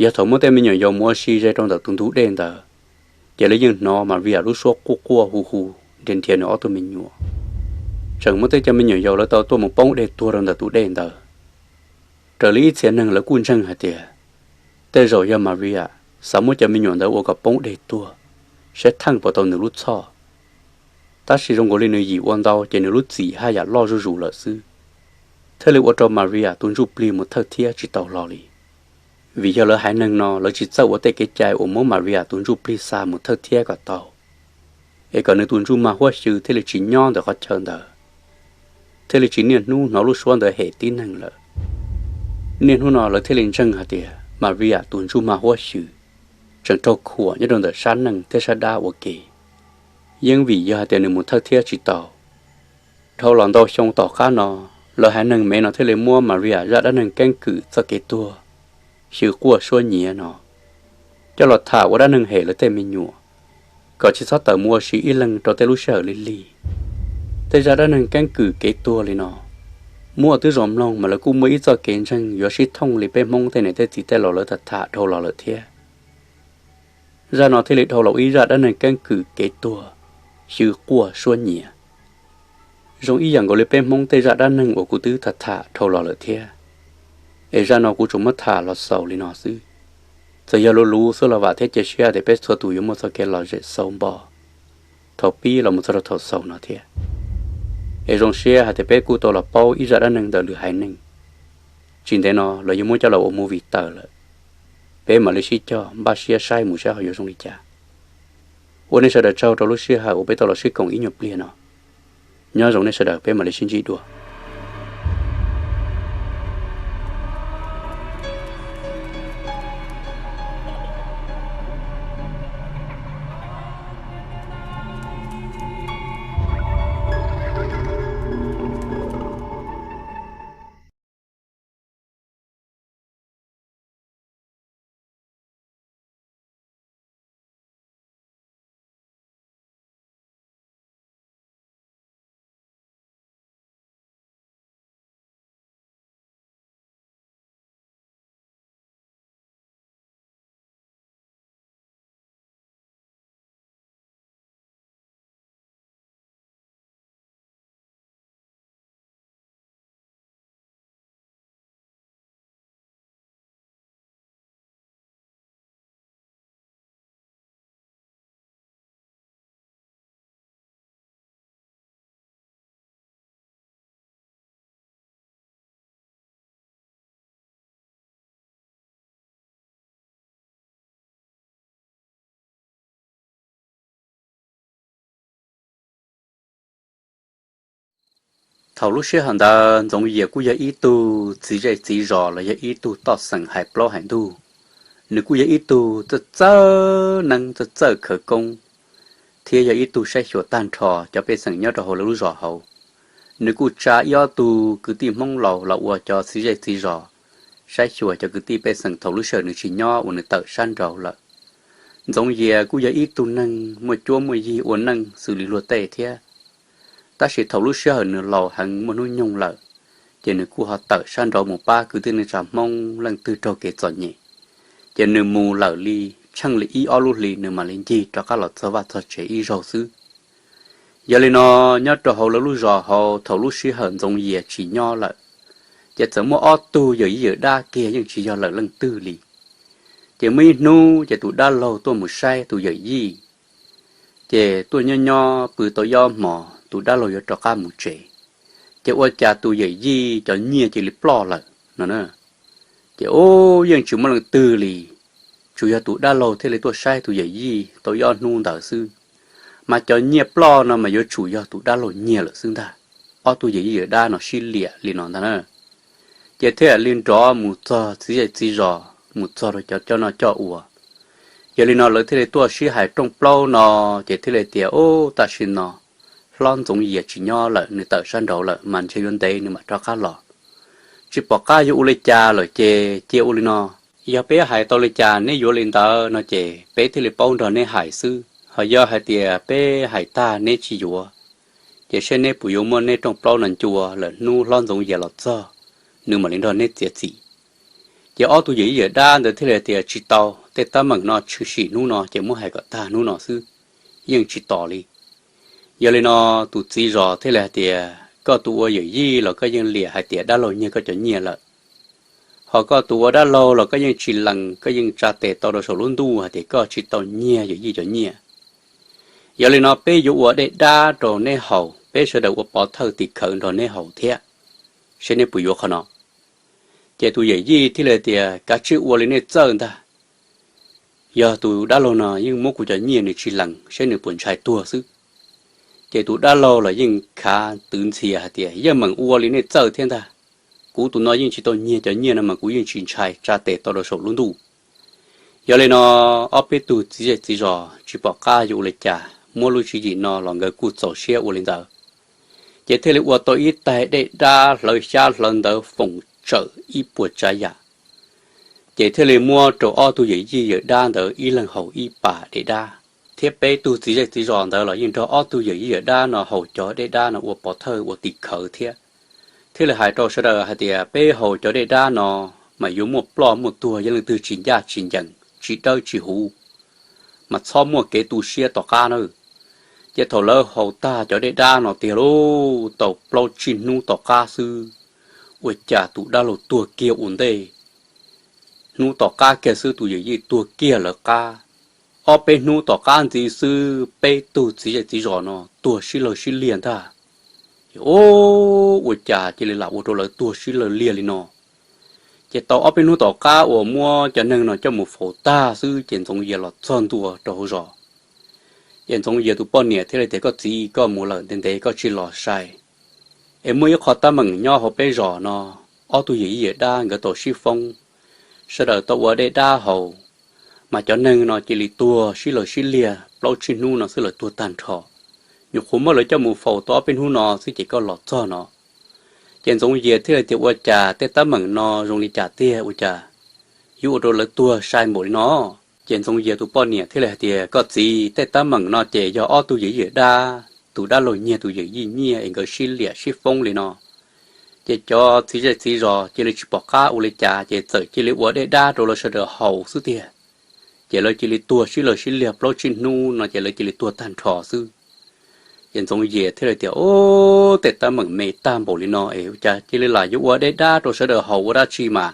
Yog thaum muaj tej me nyuam yaus mus ua si ze rau ntawm tus ntug dej ntawd, ces lawv yeej hnov Maria lub suab quaj quaj hu hu nrhiav nrhiav nws ob tug me nyuam. Tseem muaj tej cov me nyuam yaus lawv tau tuaj mus poob dej tuag rau ntawm tus dej ntawd. Raws li ib txhia neeg lawv kuj ntseeg hais tias, tej zaum yog Maria xav muab cov me nyuam ntawd ua kom poob dej tuag, saib theej puas tau nws lub txhoj. Tab sis zoo nkaus li nws yim ua ntau ces nws lub txim haj yam loj zuj zus lawm xwb, thiaj li ua rau Maria tus ntsuj plig mus thawj thiab tsis tau hlo li. Vim yog lawv haiv neeg no lawv tsis txawj ua tej kev cai uas muab Maria tus ntsuj plig xa mus thawj thiab kom tau, es kom nws tus ntsuj mag huab xyw thiaj li tsis nyob ntawm qhov chaw ntawd, thiaj li tsis niaj hnub hnov lub suab ntawd hem tib neeg lawm. Niaj hnub no lawv thiaj li ntseeg hais tias Maria tus ntsuj mag huab xyw tseem raug khuam nyob rau ntawm sab neeg thiab sab dab ua ke, yeej vim yog hais tias nws mus thawj thiab tsis tau. Dhau los ntau xyoo tom qab no, lawv haiv neeg Mev no thiaj li muab Maria zaj dab neeg keeb kwm txoj kev tuag, xyw quaj suab nyiav no coj los tham ua dab neeg hem lawv tej me nyuam, kom tsis txhob tawm mus ua si ib leeg rau tej lub sij hawm lig lig. Tej zaj dab neeg keeb kwm kev tuag li no, muaj twb zoo mloog mas lawv kuj muaj ib txoj kev ntseeg yuav sib thooj li peb Hmoob tej niam tej txiv tej laus lawv tham tham dhau los lawm thiab. Zaj no thiaj li dhau los ib zaj dab neeg keeb kwm kev tuag, xyw quaj suab nyiav. Zoo ib yam nkaus li peb Hmoob tej zaj dab neeg uas kuv twb tham tham dhau los lawm thiab, es zaj no kuv tsuas muab tham los xaus li no xwb. Txawm yog luv luv xwb los vam thiab cia siab tias peb txhua tus yuav muaj txoj kev lom zem xaus npo thaum pib los mus txog rau thaum xaus no thiab. Es zoo siab hais tias peb kuj tau los paub ib zaj dab neeg ntawm lwm haiv neeg. Tsis ntev no lawv yuav muab coj los ua movie tawm lawm, peb mam li sib cog npaj siab saib mus saib ho yuav zoo li cas. Ua nej sawv daws tsaug rau lub sij hawm uas peb tau los sib koom ib nyuag pliag no. Nyob zoo nej sawv daws, peb mam li sib ntsib dua. Thaum lub sij hawm ntawd Ntxoov Yias kuj yog ib tug txiv zej txiv zos los yog ib tug toj xeem hais plaub hais ntug. Nws kuj yog ib tug txawj txawj neeb txawj txawj khawv koob, thiab yog ib tug saib xyuas tag nrho cov pej xeem nyob rau hauv lawv lub zos hauv. Nws kuj tsa ib ob tug kwv tij Hmoob laus los ua cov txiv zej txiv zos, saib xyuas cov kwv tij pej xeem thaum lub sij hawm nws tsis nyob uas nws tawm sab nraud lawm. Ntxoov Yias kuj yog ib tug neeg muaj cuab muaj yig ua neej xws li luag tej thiab. Tab sis thaum lub sij hawm nws laus heev muaj hnub nyoog lawm, ces nws kuj ho tawm sab nraud mus pab kwv tij neej tsa Hmoob leej twg raug kev txom nyem. Ces nws mus lawm li tsheej li ib ob lub hlis nws mam li ncig rov qab los txog vaj txog tsev ib zaug xwb. Yog li no, nyob rau hauv lawv lub zos hauv thaum lub sij hawm Ntxoov Yias tsis nyob lawm, ces txawm muaj ob tug yawm yij yawm dab kiag yeej tsis yog lawm leej twg li. Ces muaj ib hnub ces tus dab laug tuaj mus saib tus yawm yij, ces tuaj nyob nyob pw tau ib ob hmos tus dab laug yuav rov qab mus tsev, ces ua cas tus yawm yij cov nyiaj cia li ploj lawm no. Ces ub yeej tsis muaj leej twg li, tsuas yog tus dab laug thiaj li tuaj saib tus yawm yij tau ib ob hnub ntawd xwb. Mas cov nyiaj ploj no mas yuav tsum yog tus dab laug nyiag lawm xwb ntag. Ob tug yawm yij yawm dab no sib liam li no ntag na. Ces thiaj li nrov mus txog txiv zej txiv zos, mus txog rau cov coj noj coj ua. Yog li no lawv thiaj li tuaj sib hais rooj plaub no, ces thiaj li tias, Ub, tam sim no hlob Ntxoov Yias tsis nyob lawm, nws tawm sab nraud lawm, mas ntshe yuav ntev nws mam rov qab los. Tsis pom qab yuav ua li cas lawm ces cia ua li no. Yog peb hais tau li cas neb yuav li ntawd no ces peb thiaj li paub nrog neb hais xwb. Ho yog hais tias peb hais tag neb tsis yuav, ces seb neb puas yuav muab neb rooj plaub no ncua lawm hnub hlob Ntxoov Yias los txog, nws mam li nrog neb txiav txim. Ces ob tug yawm yij yawm dab ntawd thiaj li tias, Tsis tau, tej teeb meem no tshwm sim hnub no ces muab hais kom tag hnub no xwb, yeej tsis tos li. Yog li no tus txiv zos thiaj li hais tias, Koj tus ua yawm yij los koj yeej liam hais tias dab laug nyiag koj cov nyiaj lawm. Ho koj tus ua dab laug los koj yeej tsis lees, koj yeej tsa tes tau rau saum lub ntuj hais tias koj tsis tau nyiag yawm yij cov nyiaj. Yog li no peb yuav ua dej dab rau neb haus, peb sawv daws ua pov thawj tim khawv nrog neb haus thiab, seb neb puas yuav qhov no. Ces tus yawm yij thiaj li tias, Kav tsij ua li nej txawj ntag. Yog tus dab laug no yeej muab kuv cov nyiaj nws tsis lees, seb nws puas ntshai tuag xwb. Ces tus dab laug los yeej khav twv ntxhias hais tias, Yeej meem ua li nej txawj thiab ntag. Kuv tus no yeej tsis tau nyiag cov nyiaj no mas kuv yeej tsis ntshai, tsa tes tau rau saum lub ntuj. Yog li no ob peb tug txiv zej txiv zos tsis pom qab yuav ua li cas, muab lub tswv yim no los nkawd kuj txaus siab ua li ntawd. Ces thiaj li ua tau ib taig dej dab hlawv xyab hlawv ntawv foom tsawm ib puas tsav yam. Ces thiaj li muab rau ob tug yawm yij yawm dab ntawd ib leeg haus ib pas dej dab, thiab peb tug txiv zej txiv zos ntawd los yeej nrog ob tug yawm yij yawm dab no haus cov dej dab no ua pov thawj ua tim khawv thiab. Thiaj li hais rau sawv daws hais tias, Peb haus cov dej dab no mas yuav muaj ploj muaj tuag, yog leej twg tsis ncaj tsis ncees, tsis dawb tsis huv, mas txhob muaj kev tu siab tom qab na. Ces thaum lawv haus tag cov dej dab no tiag lauj, tau plaub tsib hnub tom qab xwb, ua cas tus dab laug tuag kiag ua ntej. Hnub tom qab kiag xwb tus yawm yij tuag kiag lawv qab. Ob peb hnub tom qab ntxiv xwb peb tug txiv zej txiv zos no tuag sib law sib liag ntag. Ces ua cas cia li lam ua rau lawv tuag sib law liag li no. Ces tau ob peb hnub tom qab uas muab cov neeg no coj mus faus tag xwb ces Ntxoov Yias los txog ntua rau hauv zos. Ces Ntxoov Yias tus poj niam thiaj li tias, koj txiv, koj mus lawm ntev ntev koj tsis los sai, es muaj ib qho teeb meem nyob hauv peb zos no, ob tug yawm yij yawm dab nkawd tau sib foob, sawv daws tau ua dej dab haus, mas cov neeg no cia li tuag sib law sib liag plaub tsib hnub no xwb lawv tuag tag nrho. Nyuam qhuav muab lawv coj mus faus tau ob peb hnub no xwb ces koj los txog no. Ces Ntxoov Yias thiaj li tias, ua cas tej teeb meem no zoo li cas tiag, ua cas yuav ua rau lawv tuag sai npaum li no? Ces Ntxoov Yias tus poj niam thiaj li hais tias, koj txiv, tej teeb meem no ces yog ob tug yawm yij yawm dab, tus dab laug nyiag tus yawm yij nyiaj es nkawd sib liam sib foob li no. Ces cov txiv zej txiv zos cia li tsis pom qab ua li cas ces txawm cia li ua dej dab rau lawv sawv daws haus xwb tiag. Ces lawv cia li tuag sib law sib liag plaub tsib hnub no ces lawv cia li tuag tag nrho xwb. Ces Ntxoov Yias thiaj li tias, ub, tej teeb meem me tag npaum li no es ua cas cia li lam yuav ua dej dab rau sawv daws haus ua dab tsi mas?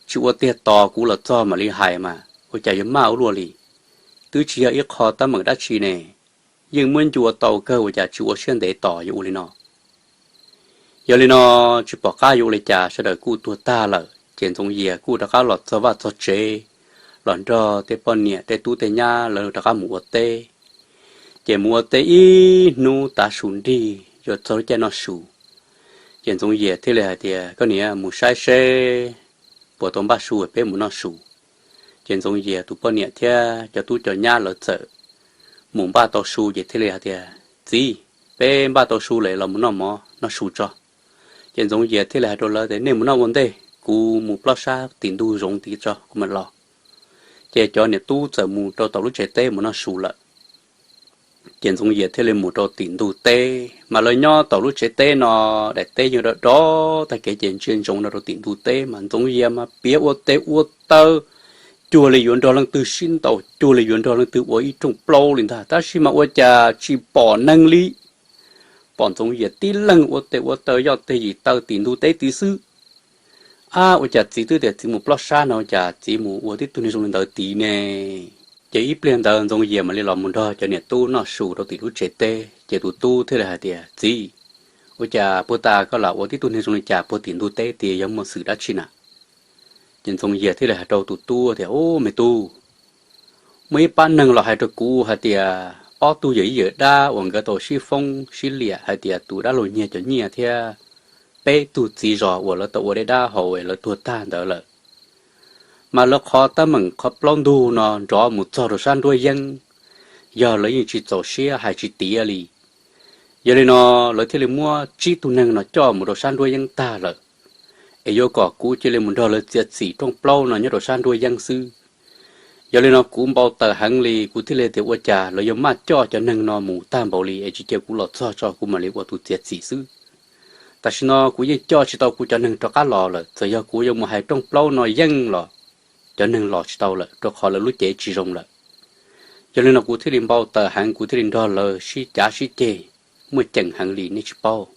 Tsis ua tiag tos kuv los txog mam li hais mas ua cas yuav maj ua luaj li. Twb tsis yog ib qho teeb meem dab tsi ne, yeej muab ncua tau kawg ua cas tsis ua siab ntev tos yuav ua li no. Yog li no, tsis pom qab yuav ua li cas sawv daws kuj tuag tag lawm ces Ntxoov Yias kuj rov qab los txog vaj txog tsev, los nrog tej poj niam tej tub tej nyab lawv rov qab mus ua teb. Ces mus ua teb ib hnub tav su nrig yuav txog lub caij noj su. Ces Ntxoov Yias thiaj li hais tias, koj niam, mus saib seb puas tau npaj su peb mus noj su. Ces Ntxoov Yias tus poj niam thiab cov tub cov nyab lawv txawm mus npaj tau su ces thiaj li hais tias, txiv, peb npaj tau su lawm los mus noj mov noj su tso. Ces Ntxoov Yias thiaj li hais rau lawv tias, nej mus noj ua ntej, kuv mus plob sab tim ntug zoov tid tso kuv mam los. Ces cov niam tub txawm mus rau tom lub tsev teb mus noj su lawm. Ces Ntxoov Yias thiaj li mus rau tim ntug teb mas lawv nyob tom lub tsev teb no, daim teb yeej dov dov tag kev ces ntsia ntsoov no rau tim ntug teb mas Ntxoov Yias mas piav ua tes ua taw cuag li yuav nrog leej twg sib ntaus, cuag li yuav nrog leej twg ua ib rooj plaub li ntag, tab sis mas ua cas tsis pom neeg li. Pom Ntxoov Yias tib leeg ua tes ua taw yoj teg yim taw tim ntug teb tid xwb. Ab, ua cas txiv twb tias txiv mus plob sab no ua cas txiv mus ua tib tug neeg zoo li ntawd tid ne? Ces ib pliag ntawd Ntxoov Yias mam li los mus nrog cov niam tub noj su rau tim lub tsev teb ces tus tub thiaj li hais tias, txiv, ua cas puag ta koj lam ua tib tug neeg zoo li cas puag tim ntug teb tias yog muaj xwm dab tsi na? Ces Ntxoov Yias thiaj li hais rau tus tub tias, ub, me tub, muaj ib pab neeg los hais rau kuv hais tias ob tug yawm yij yawm dab uas nkawd tau sib foob sib liam hais tias tus dab laug nyiag cov nyiaj thiab peb tug txiv zos uas lawv tau ua dej dab haus es lawv tuag tag ntawd lawm, mas lawv qhov teeb meem qhov plaub ntug no nrov mus txog rau sab nruab yeeb, yog lawv yeej tsis txaus siab hais tsis tiav li. Yog li no, lawv thiaj li muab tsib tug neeg no coj mus rau sab nruab yeeb tag lawm, es yuav kom kuv cia li mus nrog lawv txiav txim rooj plaub no nyob rau sab nruab yeeb xwb. Yog li no kuv npau taws heev li, kuv thiaj li tias ua cas lawv yuav maj coj cov neeg no mus tag npaum li es tsis cia kuv los txog tso kuv mam li ua tus txiav txim xwb. Tam sim no kuv yeej coj tsis tau kuv cov neeg rov qab los lawm, txawm yog kuv yuav mus hais rooj plaub no yeej los cov neeg los tsis tau lawm rau qhov lawv lub cev tsis zoo lawm. Yog li no kuv thiaj li npau taws heev, kuv thiaj li nrog lawv sib cav sib ceg, muaj ceem heev li nej tsis paub.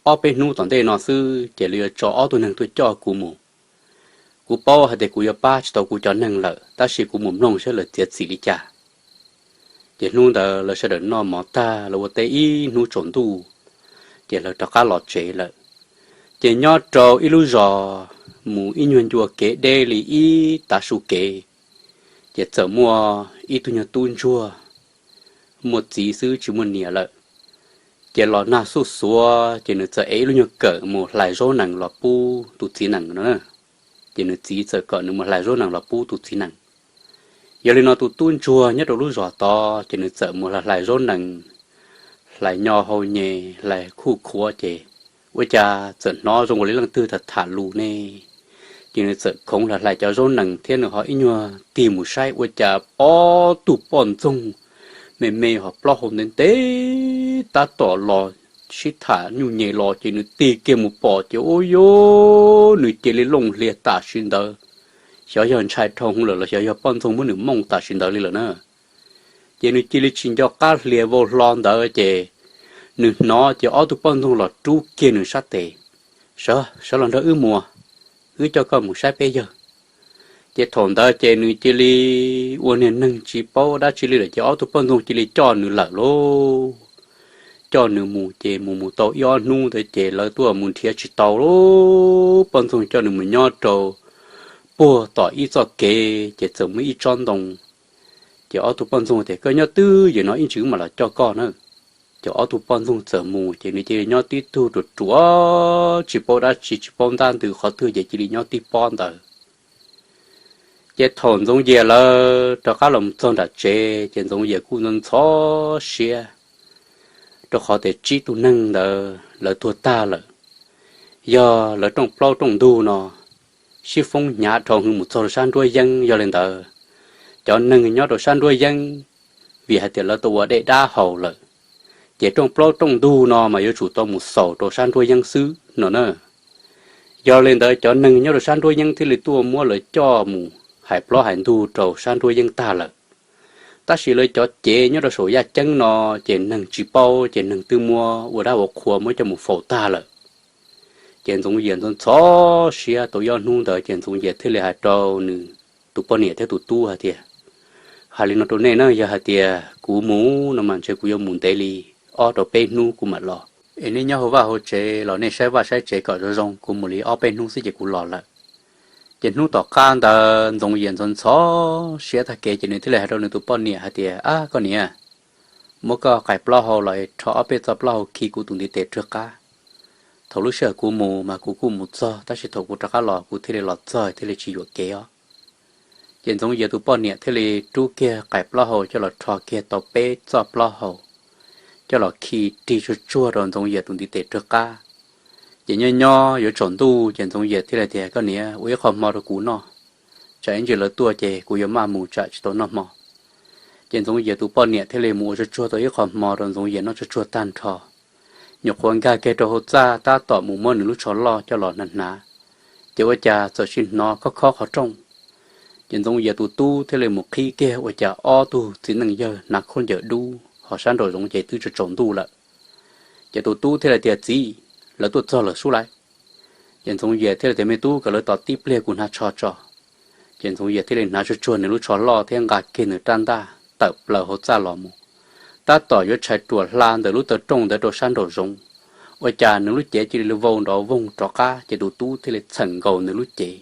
Ob peb hnub tom ntej no xwb ces lawv yuav tso ob tug neeg tuaj coj kuv mus. Kuv paub hais tias kuv yuav pab tsis tau kuv cov neeg lawm, tab sis kuv mus mloog saib lawv txiav txim li cas. Ces hnub ntawd lawv sawv daws noj mov tag, lawv ua teb ib hnub tsaus ntuj, ces lawv rov qab los tsev lawm. Ces nyob rau ib lub zos mus ib nyuag ncua kev deb li ib tav su kev, ces txawm muaj ib tug nyuag tub ntsuag, muaj txiv xwb tsis muaj niam lawm. Ces los nag xuj xuav ces nws txawm ev ib lub nyuag kawm mus hlais zaub nees los pub tus txiv nees no. Ces nws txiv txawm kom nws mus hlais zaub nees los pub tus txiv nees. Yog li no tus tub ntsuag nyob rau lub zos tod ces nws txawm mus hlais zaub nees, hlais nyo hau nyes, hlais khuj khuav ces ua cas txawm hnov zoo ua li leej twg tham tham lus ne. Ces nws txawm khoov hlais hlais cov zaub nees thiab nws ho ib nyuag tig mus saib ua cas ob tug poj ntxoog me me ho plaub hau ntev ntev tab tom los sib tham nyuj nyem los ces nws tig kiag mus pom ces ua cas nws cia li looj hlias tam sim ntawd, xyov yog ntshai dhau lawm los xyov yog poj ntxoog muab nws mooj tam sim ntawd li lawm na. Ces nws cia li tsis nco qab hlias vau hlo ntawd ces nws hnov ces ob tug poj ntxoog los rub kiag nws sab tes, Sawv, sawv los nrog wb mus, wb coj koj mus saib peb yawg. Ces thaum ntawd ces nws cia li ua niag neeg tsis paub dab tsi li lawm ces ob tug poj ntxoog cia li coj nws lawm lauj. Coj nws mus ces mus mus tau ib ob hnub ntawd ces lawv tuaj mus nrhiav tsis tau lauj, poj ntxoog coj nws mus nyob rau puag tom ib txoj kev ces txawm muaj ib tsob ntoo. Ces ob tug poj ntxoog tias, Koj nyob twj ywm no ib ntsis wb mam los coj koj na. Ces ob tug poj ntxoog txawm mus ces nws cia li nyob tib tug ruam ruam tsis paub dab tsi tsis paub ntab ntws qhov twg ces cia li nyob tib pob ntawd. Ces thaum Ntxoov Yias lawv rov qab los txog nram tsev ces Ntxoov Yias kuj ntxhov ntxhov siab, rau qhov tias tsib tug neeg ntawd lawv tuag tag lawm. Yog lawv rooj plaub rooj ntug no sib foob hnyav dhau hwv mus txog rau sab nruab yeeb, yog li ntawd cov neeg nyob rau sab nruab yeeb, vim hais tias lawv tau ua dej dab haus lawm, ces rooj plaub rooj ntug no mas yuav tsum tau mus xaus rau sab nruab yeeb xwb no na. Yog li ntawd cov neeg nyob rau sab nruab yeeb thiaj li tuaj muab lawv coj mus hais plaub hais ntug rau sab nruab yeeb tag lawm. Tab sis lawv cov cev nyob rau saum yaj ceeb no ces neeg tsis paub ces neeg twb muab ua dab ua qhua muab coj mus faus tag lawm. Ces Ntxoov Yias ntxhov ntxhov siab tau ob hnub ntawd ces Ntxoov Yias thiaj li hais rau nws tus poj niam thiab tus tub hais tias, Hais li no rau nej na, yog hais tias kuv mus no mas ntshe kuv yuav mus ntev li ob rau peb hnub kuv mam los. Es nej nyob hauv vaj hauv tsev los nej saib vaj saib tsev kom zoo zoo, kuv mus li ob peb hnub xwb ces kuv los lawm. Ces hnub tom qab ntawd Ntxoov Yias ntxhov ntxhov siab tag kev ces nws thiaj li hais rau nws tus poj niam hais tias, Ab koj niam, muab koj qais plaub hau los rho ob peb txoj plaub hau khi kuv tus ntiv tes rwg qab. Thaum lub sij hawm kuv mus mas kuv kuj mus txog, tab sis thaum kuv rov qab los kuv thiaj li los txog thiaj li tsis yuam kev os. Ces Ntxoov Yias tus poj niam thiaj li rub kiag qais plaub hau coj los rho kiag tau peb txoj plaub hau, coj los khi rig tsuag tsuag rau Ntxoov Yias tus ntiv tes rwg qab. Ces nyob nyob yuav tsaus ntuj ces Ntxoov Yias thiaj li tias, Koj niam, ua ib qho hmo rau kuv noj, tsam ib ntsis lawv tuaj ces kuv yuav maj mus tsam tsis tau noj hmo. Ces Ntxoov Yias tus poj niam thiaj li mus ua tsuag tsuag tau ib qho hmo rau Ntxoov Yias noj tsuag tsuag tag nrho, nyuam qhuav nkag kiag rau hauv txaj tab tom mus muab nws lub tsho loj coj los hnav hnav, ces ua cas txawm sim hnov khob khob qhov rooj. Ces Ntxoov Yias tus tub thiaj li mus qhib kiag ua cas ob tug txiv neej yawg hnav khaub ncaws dub ho sab nraum zoov ces twb tsaus tsaus ntuj lawm. Ces tus tub thiaj li tias, Txiv, lawv tuaj txog lawm sub lais. Ces Ntxoov Yias thiaj li tias, Me tub, kom lawv tos tib pliag kuv hnav tsho tso. Ces Ntxoov Yias thiaj li hnav tsuag tsuag nws lub tsho loj thiab nqa kiag nws rab ntaj tawm plaws hauv txaj los mus. Tab tom yuav tshais ruam hla ntawm lub taw rooj ntawd rau sab nraum zoov, ua cas nws lub cev cia li vau nrov voog rov qab ces tus tub thiaj li txheem nkaus nws lub cev.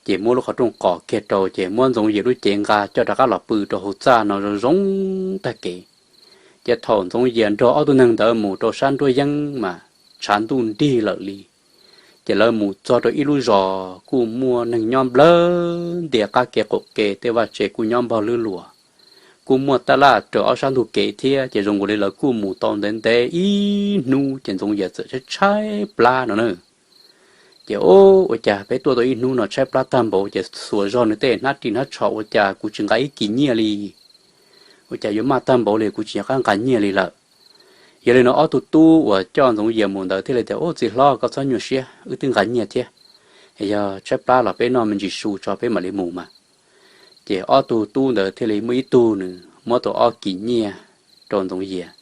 Ces muab lub qhov rooj qos kiag rau ces muab Ntxoov Yias lub cev nqa coj rov qab los pw rau hauv txaj no zoo zoo tag kev. Ces thaum Ntxoov Yias nrog ob tug neeg ntawd mus rau sab nruab yeeb mas tshav ntuj nrig lawm li. Ces lawv mus txog rau ib lub zos kuj muaj neeg nyob nplawg ntias qab kev qaum ke, tej vaj tsev kuj nyob npog lwb luas, kuj muaj taj laj raws ob sab ntug kev thiab. Ces zoo nkaus li lawv kuj mus tau ntev ntev ib hnub ces Ntxoov Yias txawm tshaib tshaib plab no na. Ces, Ua cas peb tuaj tau ib hnub no tshaib plab tag npaum, ces xuas zog nws tej hnab ris hnab tsho ua cas kuv tsis nqa ib kis nyiaj li. Ua cas yuav maj tag npaum li kuv tsis nco qab nqa nyiaj li lawm. Yog li no ob tug tub uas coj Ntxoov Yias mus ntawd thiaj li tias, Ub, txiv hlob, koj txhob nyuaj siab, wb twb nqa nyiaj thiab. Yog tshaib plab los peb noj me ntsis su tso peb mam li mus mas. Ces ob tug tub ntawd thiaj li muaj ib tug nws muab tau ob kis nyiaj rau Ntxoov Yias.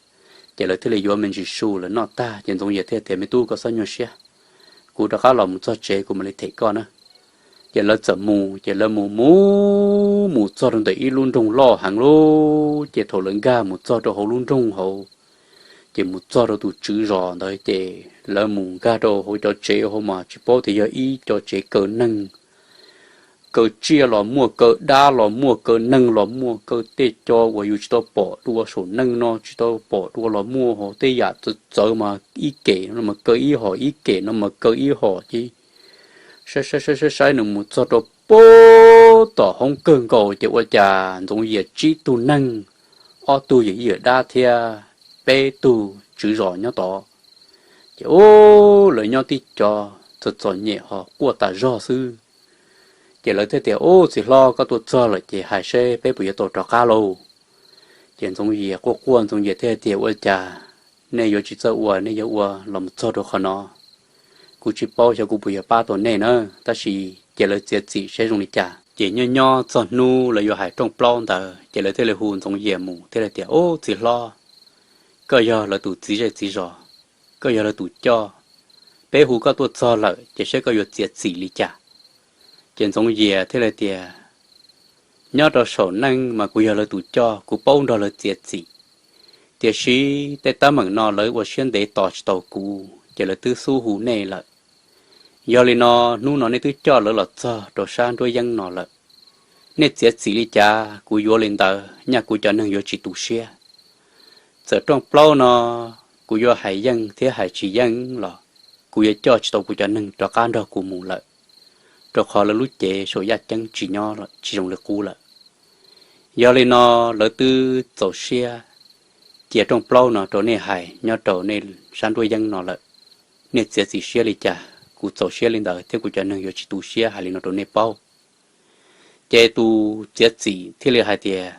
Ces lawv thiaj li yuav me ntsis su lawv noj tag ces Ntxoov Yias thiaj tias, Me tub, koj txhob nyuaj siab, kuv rov qab los mus txog tsev kuv mam li them koj na. Ces lawv txawm mus, ces lawv mus mus mus txog rau ntawm ib lub nroog loj heev lub, ces thaum lawv nkag mus txog rau hauv lub nroog hauv, ces mus txog rau tus tswv zos ntawd ces lawv mus nkag rau hauv cov tsev hauv mas tsis paub tias yog ib cov tsev kaw neeg, kaw tsiaj los muaj, kaw dab los muaj, kaw neeg los muaj, kaw tej co uas yus tsis tau pom dua saum neej no tsis tau pom dua los muaj, hos tej yam txawv txawv mas ib kem no mas kaw ib hom, ib kem no mas kaw ib hom ces saib saib saib saib nws mus txog rau pem tom hoob kawg nkaus ces ua cas Ntxoov Yias tsib tug neeg, ob tug yawm yij yawm dab thiab peb tug tswv zos nyob tod. Ces ub, lawv nyob tib co txom txom nyem ho quaj tas zog xwb. Ces lawv thiaj tias, Ub, txiv hlob, koj tuaj txog lawm ces hais seb peb puas yuav tau rov qab lauj? Ces Ntxoov Yias quaj quaj, Ntxoov Yias thiaj tias, Ua cas nej yuav tsis txawj ua, nej yuav ua los mus txog rau qhov no? Kuv tsis paub xyov kuv puas yuav pab tau nej na, tab sis cia lawv txiav txim seb zoo li cas. Ces nyob nyob txog hnub lawv yuav hais rooj plaub ntawd ces lawv thiaj li hu Ntxoov Yias mus thiaj li tias, Ub, txiv hlob, koj yog lawv tus txiv zej txiv zos, koj yog lawv tus coj, peb hu koj tuaj txog lawm ces saib koj yuav txiav txim li cas. Ces Ntxoov Yias thiaj li tias, Nyob rau saum neej mas kuv yog lawv tus coj, kuv paub nrog lawv txiav txim, tiam sis tej teeb meem no lawv ua siab ntev tos tsis tau kuv ces lawv twb xub hu nej lawm. Yog li no, hnub no nej twb coj lawv los txog rau sab nruab yeeb no lawm, nej txiav txim li cas kuv yuav li ntawd, nyaj kuv cov neeg yuav tsis tu siab. Txawm rooj plaub no kuv yuav hais yeej thiab hais tsis yeej los kuv yuav coj tsis tau kuv cov neeg rov qab nrog kuv mus lawm, rau qhov lawv lub cev saum yaj ceeb tsis nyob, tsis zoo li qub lawm. Yog li no, lawv twb txaus siab cia rooj plaub no rau nej hais nyob rau nej sab nruab yeeb no lawm. Nej txiav txim siab li cas, kuv txaus siab li ntawd thiab kuv cov neeg yuav tsis tu siab, hais li no rau nej paub. Ces tus txiav txim thiaj li hais tias,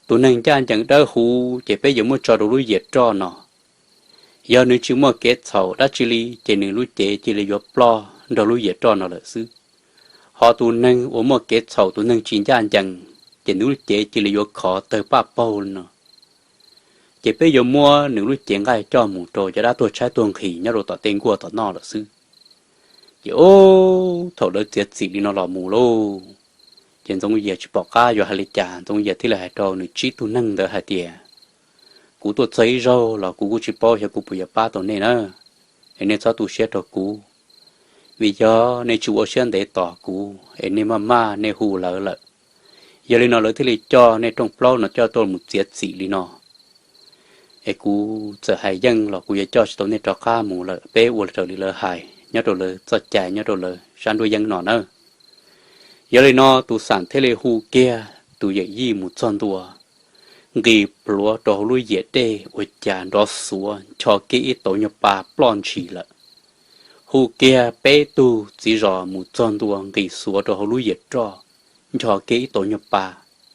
Tus neeg ncaj ncees dawb huv ces peb yuav muab tso rau lub yias roj no. Yog nws tsis muaj kev txhaum dab tsi li ces nws lub cev cia li yuav ploj nrog lub yias roj no lawm xwb. Ho tus neeg uas muaj kev txhaum, tus neeg tsis ncaj ncees, ces nws lub cev cia li yuav khov tawg paj paug li no. Ces peb yuav muab nws lub cev nqaij coj mus rau cov dab tuag tshaib tuag nqhis nyob rau tom tej nkuaj tom noj lawm xwb. Ces ub, thaum lawv txiav txim li no los mus lauj, ces Ntxoov Yias tsis pom qab yuav hais li cas, Ntxoov Yias thiaj li hais rau nws tsib tug neeg ntawd hais tias, Kuv tuaj txog ib zaug los kuv kuj tsis paub xyov kuv puas yuav pab tau nej na, es nej txhob tu siab rau kuv, vim yog nej tsis ua siab ntev tos kuv es nej maj maj nej hu lawv lawm. Yog li no lawv thiaj li coj nej rooj plaub no coj tuaj mus txiav txim li no. Es kuv txawm hais yeej los kuv yuav coj tsis tau nej rov qab mus lawm, peb ua raws li lawv hais nyob rau lawv txoj cai nyob rau lawv sab nruab yeeb no nawb. Yog li no tus xam thiaj li hu kiag tus yawm yij mus txog ntua, nqis plhuav rau hauv lub yias dej ua cas nrov xuav ncho kiag ib tauv nyuag pa ploj ntshis lawm. Hu kiag peb tug txiv zos mus txog ntua nqis xuav rau hauv lub yias roj, ncho kiag ib tauv nyuag pa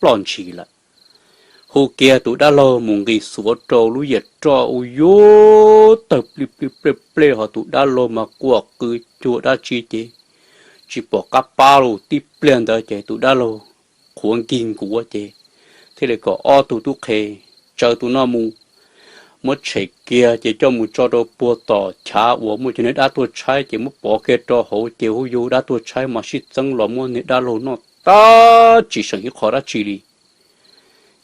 ploj ntshis lawm. Hu kiag tus dab laug mus nqis xuav rau lub yias roj ua yuav tawg plij plij plej plej, ho tus dab laug mas quaj qw cuag dab tsi ces tsis pom qab pab los. Tib pliag ntawd ces tus dab laug qhuav nkig nkuav ces thiaj li kom ob tug tub qhe tsaws tus no mus, muab tshem kiag ces coj mus tso rau puag tom chav uas muaj cov niag dab tuag tshaib ces muab pov kiag rau hauv ces hu yug dab tuag tshaib mas sib txeeb los muab niag dab laug noj tag tsis seem ib qho dab tsi li.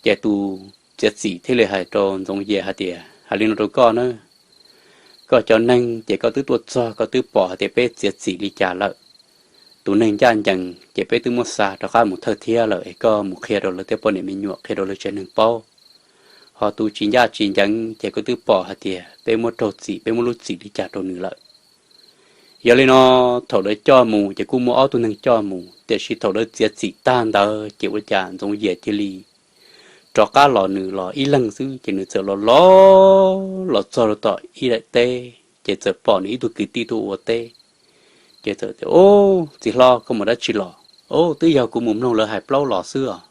Ces tus txiav txim thiaj li hais rau Ntxoov Yias hais tias, Hais li no rau koj na, koj cov neeg ces koj twb tuaj txog koj twb pom hais tias peb txiav txim li cas lawm. Tus neeg ncaj ncees ces peb twb muab xa rov qab mus thawj thiab lawm es koj mus qhia rau lawv tej poj niam me nyuam, qhia rau lawv tsev neeg paub. Ho tus tsis ncaj tsis ncees ces koj twb pom hais tias peb muab raug txim, peb muab lub txim li cas rau nws lawm. Yog li no, thaum lawv coj mus ces kuj muaj ob tug neeg coj mus, tiam sis thaum lawv txiav txim tag ntawd ces ua cas Ntxoov Yias cia li rov qab los nws los ib leeg xwb ces nws txawm los los los txog rau tom ib daim teb ces txawm pom nws ib tug kwv tij tuaj ua teb. Ces txawm tias, Ub, txiv hlob, koj mus dab tsi los? Ub, twb yog kuv mus mloog lawv hais plaub los xwb os.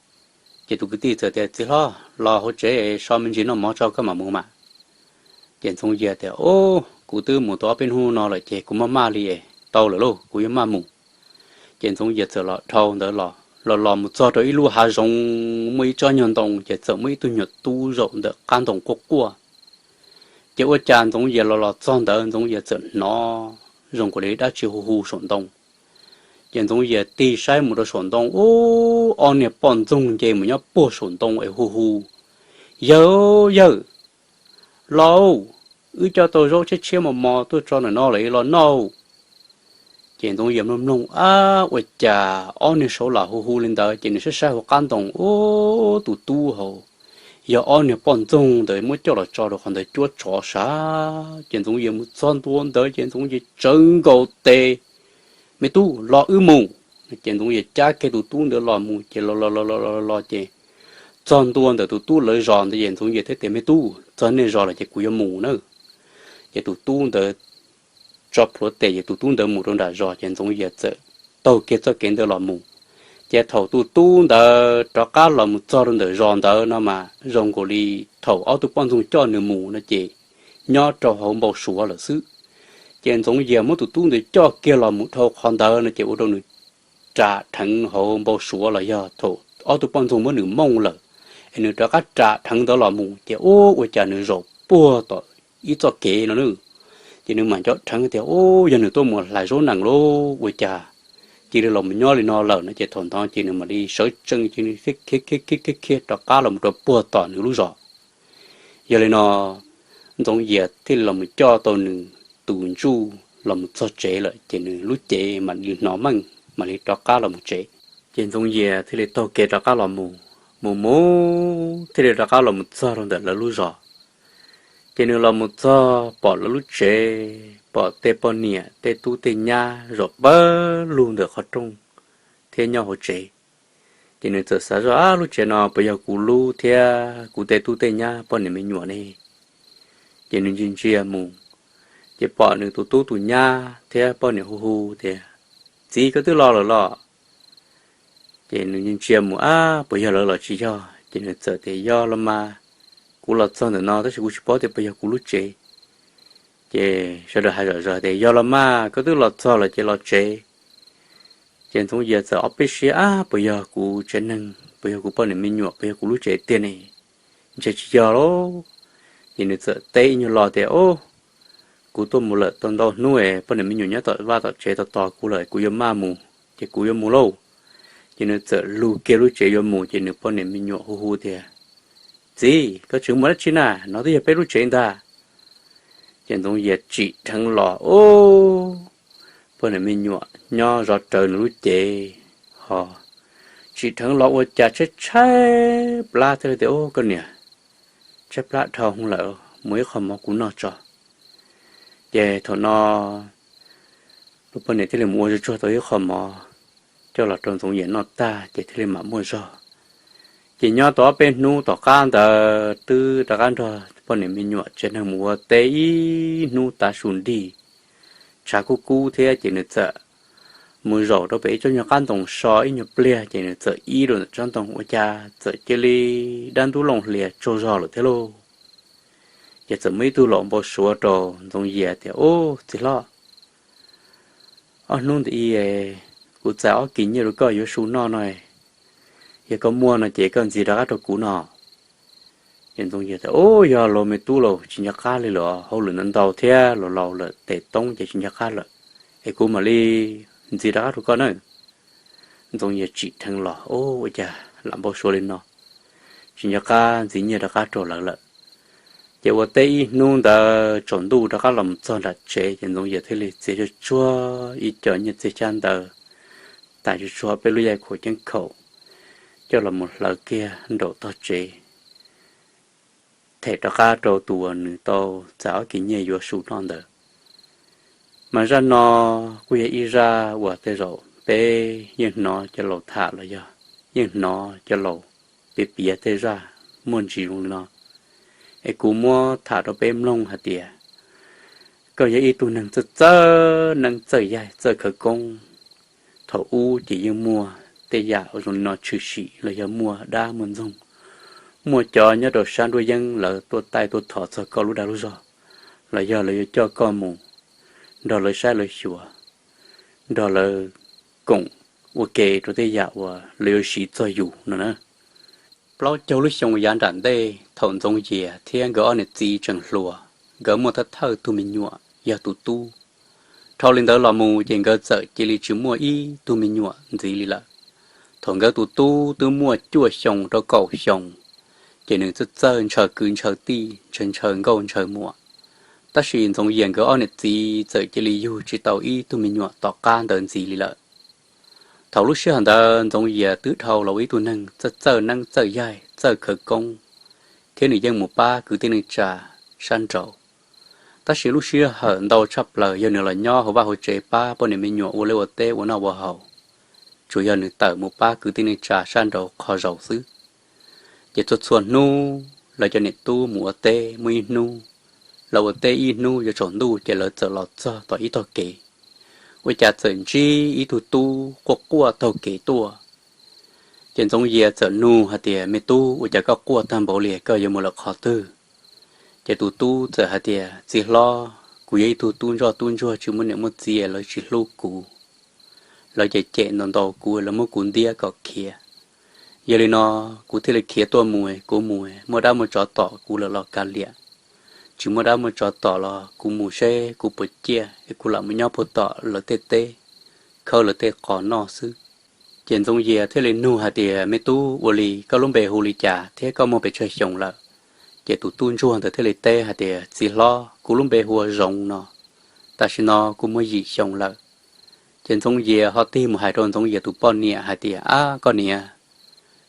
Ces tus kwv tij txawm tias, Txiv hlob, los hauv tsev so me ntsis noj mov tso koj mam mus mas. Ces Ntxoov Yias tias, Ub, kuv twb mus tau ob peb hnub no lawm ces kuv maj maj li es tau lawm lauj, kuv yuav maj mus. Ces Ntxoov Yias txawm los dhau ntawd los los los mus txog rau ib lub hav zoov muaj ib tsob nyuag ntoo ces txawm muaj ib tug nyuag tub zaum ntawm qab ntoo quaj quaj. Ces ua cas Ntxoov Yias los los txog ntawd Ntxoov Yias txawm hnov zoo nkaus li dab tsi hu hu saum ntoo. Ces Ntxoov Yias tig saib mus rau saum ntoo, ub, ob niag poj ntxoog nce mus nyob puag saum ntoo es hu hu, Yawg, yawg, los, wb coj tau zaub tshiab tshiab mos mos tuaj tso ntawm no lawm los noj. Ces Ntxoov Yias mloog mloog, ab, ua cas ob niag saud lam hu hu li ntawd ces nws saib saib hauv qab ntoo, ub, tus tub hauv, yog ob niag poj ntxoog ntawd muab coj los tso rau qhov ntawd cuab tsov sav. Ces Ntxoov Yias mus txog ntua ntawd ces Ntxoov Yias tsawv nkaus tes, Me tub, los wb mus. Ces Ntxoov Yias cab kiag tus tub ntawd los mus ces los los los los los ces txog ntua ntawm tus tub lawv zos ntawd ces Ntxoov Yias thiaj tias, Me tub, txog nej zos lawm ces kuv yuav mus na. Ces tus tub ntawd tso plhuav tes ces tus tub ntawd mus rau nram zos ces Ntxoov Yias txawm taug kiag txoj kev ntawd los mus. Ces thaum tus tub ntawd rov qab los mus txog rau ntawm zos ntawd no mas zoo nkaus li thaum ob tug poj ntxoog coj nws mus no ces nyob rau hauv npau suav lawm xwb. Ces Ntxoov Yias muab tus tub ntawd coj kiag los mus dhau qhov ntawd no ces ua rau nws ras dheev hauv npau suav los yog thaum ob tug poj ntxoog muab nws mooj lawm, es nws rov qab ras dheev ntawd los mus ces ub ua cas nws zaum puag tom ib txoj kev no na. Ces nws mam nco dheev tias ub yog nws tuaj mus hlais zaub nees lauj, ua cas cia li los mus nyob li no lawm no. Ces thaum ntawd ces nws mam li sawv tsees ces nws khiav khiav khiav khiav rov qab los mus rau puag tom nws lub zos. Yog li no Ntxoov Yias thiaj li los mus coj tau nws tus ntsuj los mus txog tsev lawm ces nws lub cev mam li hnov meej mam li rov qab los mus tsev. Ces Ntxoov Yias thiaj li taug kev rov qab los mus, mus mus thiaj li rov qab los mus txog rau ntawm lawv lub zos. Ces nws los mus txog pom lawv lub tsev, pom tej poj niam tej tub tej nyab zaum pawg lug ntawm qhov rooj thiab nyob hauv tsev. Ces nws txawm xav zoj, ab, lub tsev no puas yog kuv lub thiab kuv tej tub tej nyab poj niam me nyuam ne? Ces nws ntsia ntsia mus, ces pom nws tus tub tus nyab thiab poj niam hu hu tias, txiv, koj twb los lawm los? Ces nws ntsia mus, ab, puas yog lawv los tsis yog? Ces nws txawm tias, yog los mas, kuv los txog ntawm no tab sis kuv tsis paub tias puas yog kuv lub tsev. Ces sawv daws hais zom zaws tias, yog los mas, koj twb los txog lawm ces los tsev. Ces Ntxoov Yias txawm ob peb siab, ab, puas yog kuv tsev neeg, puas yog kuv poj niam me nyuam, puas yog kuv lub tsev tiag ne? Ntshe tsis yog lauj. Ces nws txawm teb ib nyuag lo tias, o, kuv tuaj mus lawm tau ntau hnub es poj niam me nyuam nyob tom vaj tom tsev tos tos kuv lawm, kuv yuav maj mus ces kuv yuav mus lauj. Ces nws txawm lug kiag lub tsev yuav mus ces nws poj niam me nyuam hu hu tias, txiv, koj tseem mus dab tsi na, no twb yog peb lub tsev ntag. Ces Ntxoov Yias tsim dheev los, o, poj niam me nyuam nyob zov rawv nws lub cev, ho tsim dheev los ua cas tshaib tshaib plab thiab tias, o, koj niam, tshaib plab dhau hwv lawm, muab ib qho mov kuv noj tso. Ces thaum no lub poj niam thiaj li mus ua tsuag tsuag tau ib qho mov coj los rau Ntxoov Yias noj tag ces thiaj li mam muaj zog. Ces nyob tau ob peb hnub tom qab ntawd twb rov qab nrog poj niam me nyuam tsev neeg mus ua teb ib hnub tav su nrig, tshav kub kub thiab ces nws txawm mus zaum rau pem ib tsob nyuag qab ntoo so ib nyuag pliag ces nws txawm ib rau ntawm tsob ntoo ua cas txawm cia li dab ntub looj hlias tsaug zog lawm thiab lauj. Ces txawm muaj ib tug laus npau suav rau Ntxoov Yias tias, ub, txiv hlob, ob hnub ntawd kuv txais ob kis nyiaj rau koj yuav su noj no, yog koj muaj no ces koj ntxiv rov qab rau kuv no. Ces Ntxoov Yias tias, ub, yog los me tub, los tsis nco qab li lawm, hauj lwm ntau ntau thiab los laus lawm tes toob ces tsis nco qab lawm, es kuv mam li ntxiv rov qab rau koj na. Ntxoov Yias tsim dheev los, ub, ua cas lam npau suav li no, tsis nco qab ntxiv nyiaj rov qab rau lawv lawm. Ces ua teb ib hnub ntawd tsaus ntuj rov qab los txog nram tsev ces Ntxoov Yias thiaj li txiav tsuag tsuag ib co nyiaj txiag xyab ntawv tas tsuag tsuag peb lub yaij khuam ceeb khaum coj los mus hlawv kiag nraum tog tsev, them rov qab rau tus uas nws tau txais ob kis nyiaj yuav su noj ntawd. Mas zaj no kuj yog ib zaj uas tej zaum peb yeej hnov cov laus tham los yog yeej hnov cov laus piav piav tej zaj muaj ntsis zoo li no, es kuv muab tham rau peb mloog hais tias koj yog ib tug neeg txawj txawj neeb txawj yaig txawj khawv koob. Thaum ub ces yeej muaj tej yam zoo li no tshwm sim los yog muaj dab muaj ntxoog, muaj cov nyob rau sab nruab yeeb lawv tuaj taij tuaj thov txog koj lub dag lub zog, los yog lawv yuav coj koj mus nrog lawv saib lawv xyuas, nrog lawv koom ua ke rau tej yam uas lawv yuav siv txog yus no na. Plaub caug lub xyoo yav nram ntej thaum Ntxoov Yias thiab nkawd ob niam txiv tseem hluas, nkawd muaj thawj thawj tug me nyuam yog tus tub. Dhau li ntawd los mus ces nkawd txawm cia li tsis muaj ib tug me nyuam ntxiv li lawm. Thaum nkawd tus tub twb muaj cuaj xyoo rau kaum xyoo, ces nws txawj txawj ntshaw kwv ntshaw tij, ntshaw ntshaw nkauj ntshaw muam. Tab sis Ntxoov Yias nkawd ob niam txiv txawm cia li yug tsis tau ib tug me nyuam tom qab ntawd ntxiv li lawm. Thaum lub sij hawm ntawd Ntxoov Yias twb dhau los ua ib tug neeg txawj txawj neeb txawj yaig txawj khawv koob, thiab nws yeej mus pab kwv tij neej tsa sab nraud. Tab sis lub sij hawm ntau tshaj plaws yog nws los nyob hauv vaj hauv tsev pab poj niam me nyuam ua liaj ua teb ua noj ua haus, tsuas yog nws tawm mus pab kwv tij neej tsa sab nraud qhov zaus xwb. Ces txhua txhua hnub lawv cov niam tub mus ua teb muaj ib hnub, lawv ua teb ib hnub yuav tsaus ntuj ces lawv txawm los txog tom ib tog kev, ua cas txawm ntsib ib tug tub quaj quaj taug kev tuaj. Ces Ntxoov Yias txawm nug hais tias, me tub, ua cas koj quaj tag npaum li, koj yuav mus lawm qhov twg? Ces tus tub txawm hais tias, txiv hlob, kuv yog ib tug tub ntsoj tub ntsuag tsis muaj niam muaj txiv, lawv tsis hlub kuv. lawv cem cem ntaus ntaus kuv, lawv muab kuv ntiab kom khiav. Yog li no kuv thiaj li khiav tuaj mus, kuv mus muaj dab muaj tsov tom kuv lawm los kav liam, tsis muaj dab muaj tsov tom los kuv mus seb kuv puas ciaj es kuv lam mus nyob puag tom lawv tej teb, khawb lawv tej qos noj xwb. Ces Ntxoov Yias thiaj li nug hais tias, Me tub, ua li koj lub npe hu li cas thiab koj muaj pes tsawg xyoo lawm? Ces tus tub ntsuag ntawd thiaj li teb hais tias, Txiv hlob, kuv lub npe hu ua Zoov no, tam sim no kuv muaj yim xyoo lawm. Ces Ntxoov Yias ho tig mus hais rau Ntxoov Yias tus poj niam hais tias, Ab koj niam,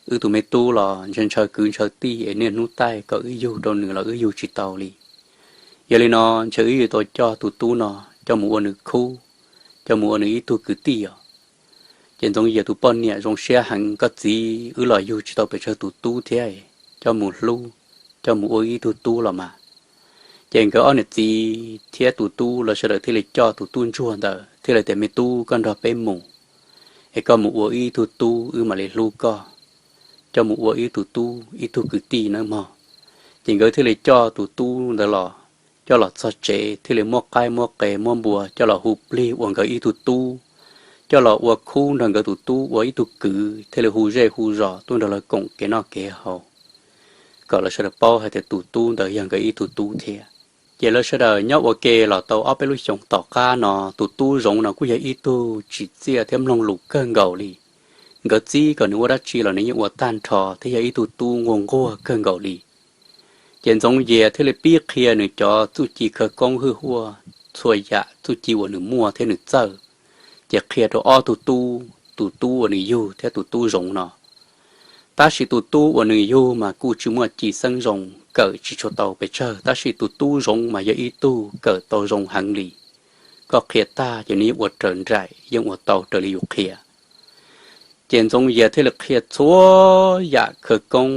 wb tus me tub los ntshaw ntshaw kwv ntshaw tij es niaj hnub taij kom wb yug rau nws los wb yug tsis tau li. Yog li no ntshe wb yuav tau coj tus tub no coj mus ua nws khub, coj mus ua nws ib tug kwv tij os. Ces Ntxoov Yias tus poj niam zoo siab heev, Koj txiv, wb los yug tsis tau pes tsawg tus tub thiab, coj mus hlub, coj mus ua ib tug tub los mas. Ces nkawd ob niam txiv thiab tus tub lawv sawv daws thiaj li coj tus tub ntsuag ntawd thiaj li tias, Me tub, koj nrog peb mus, es koj mus ua ib tug tub wb mam li hlub koj, coj mus ua ib tug tub ib tug kwv tij nawb mog. Ces nkawd thiaj li coj tus tub ntawd los, coj los txog tsev thiaj li muab qaib muab qe muab npua coj los hu plig ua nkawd ib tug tub, coj los ua khub nrog nkawd tus tub ua ib tug kwv thiaj li hu zej hu zos tuaj nrog lawv koom kev noj kev haus, kom lawv sawv daws paub hais tias tus tub ntawd yog nkawd ib tug tub thiab. Ces lawv sawv daws nyob ua ke los tau ob peb lub xyoos tom qab no, tus tub Zoov no kuj yog ib tug tsim txiaj thiab mloog lus kawg nkaus li. Nkawd txib kom nws ua dab tsi los nws yeej ua tag nrho thiab yog ib tug tub nquag nquag kawg nkaus li. Ces Ntxoov Yias thiaj li pib qhia nws cov txuj ci khawv koob hwj huaj, txhua yam txuj ci uas nws muaj thiab nws txawj, ces qhia rau ob tug tub, tus tub uas nws yug thiab tus tub Zoov no. Tab sis tus tub uas nws yug mas kuj tsis muaj ci xeeb zoo, kawm tsis tshua tau pes tsawg, tab sis tus tub Zoov mas yog ib tug kawm tau zoo heev li. Koj qhia tag ces nws yeej ua raws nraim, yeej ua tau raws li yus qhia. Ces Ntxoov Yias thiaj li qhia txhua yam khawv koob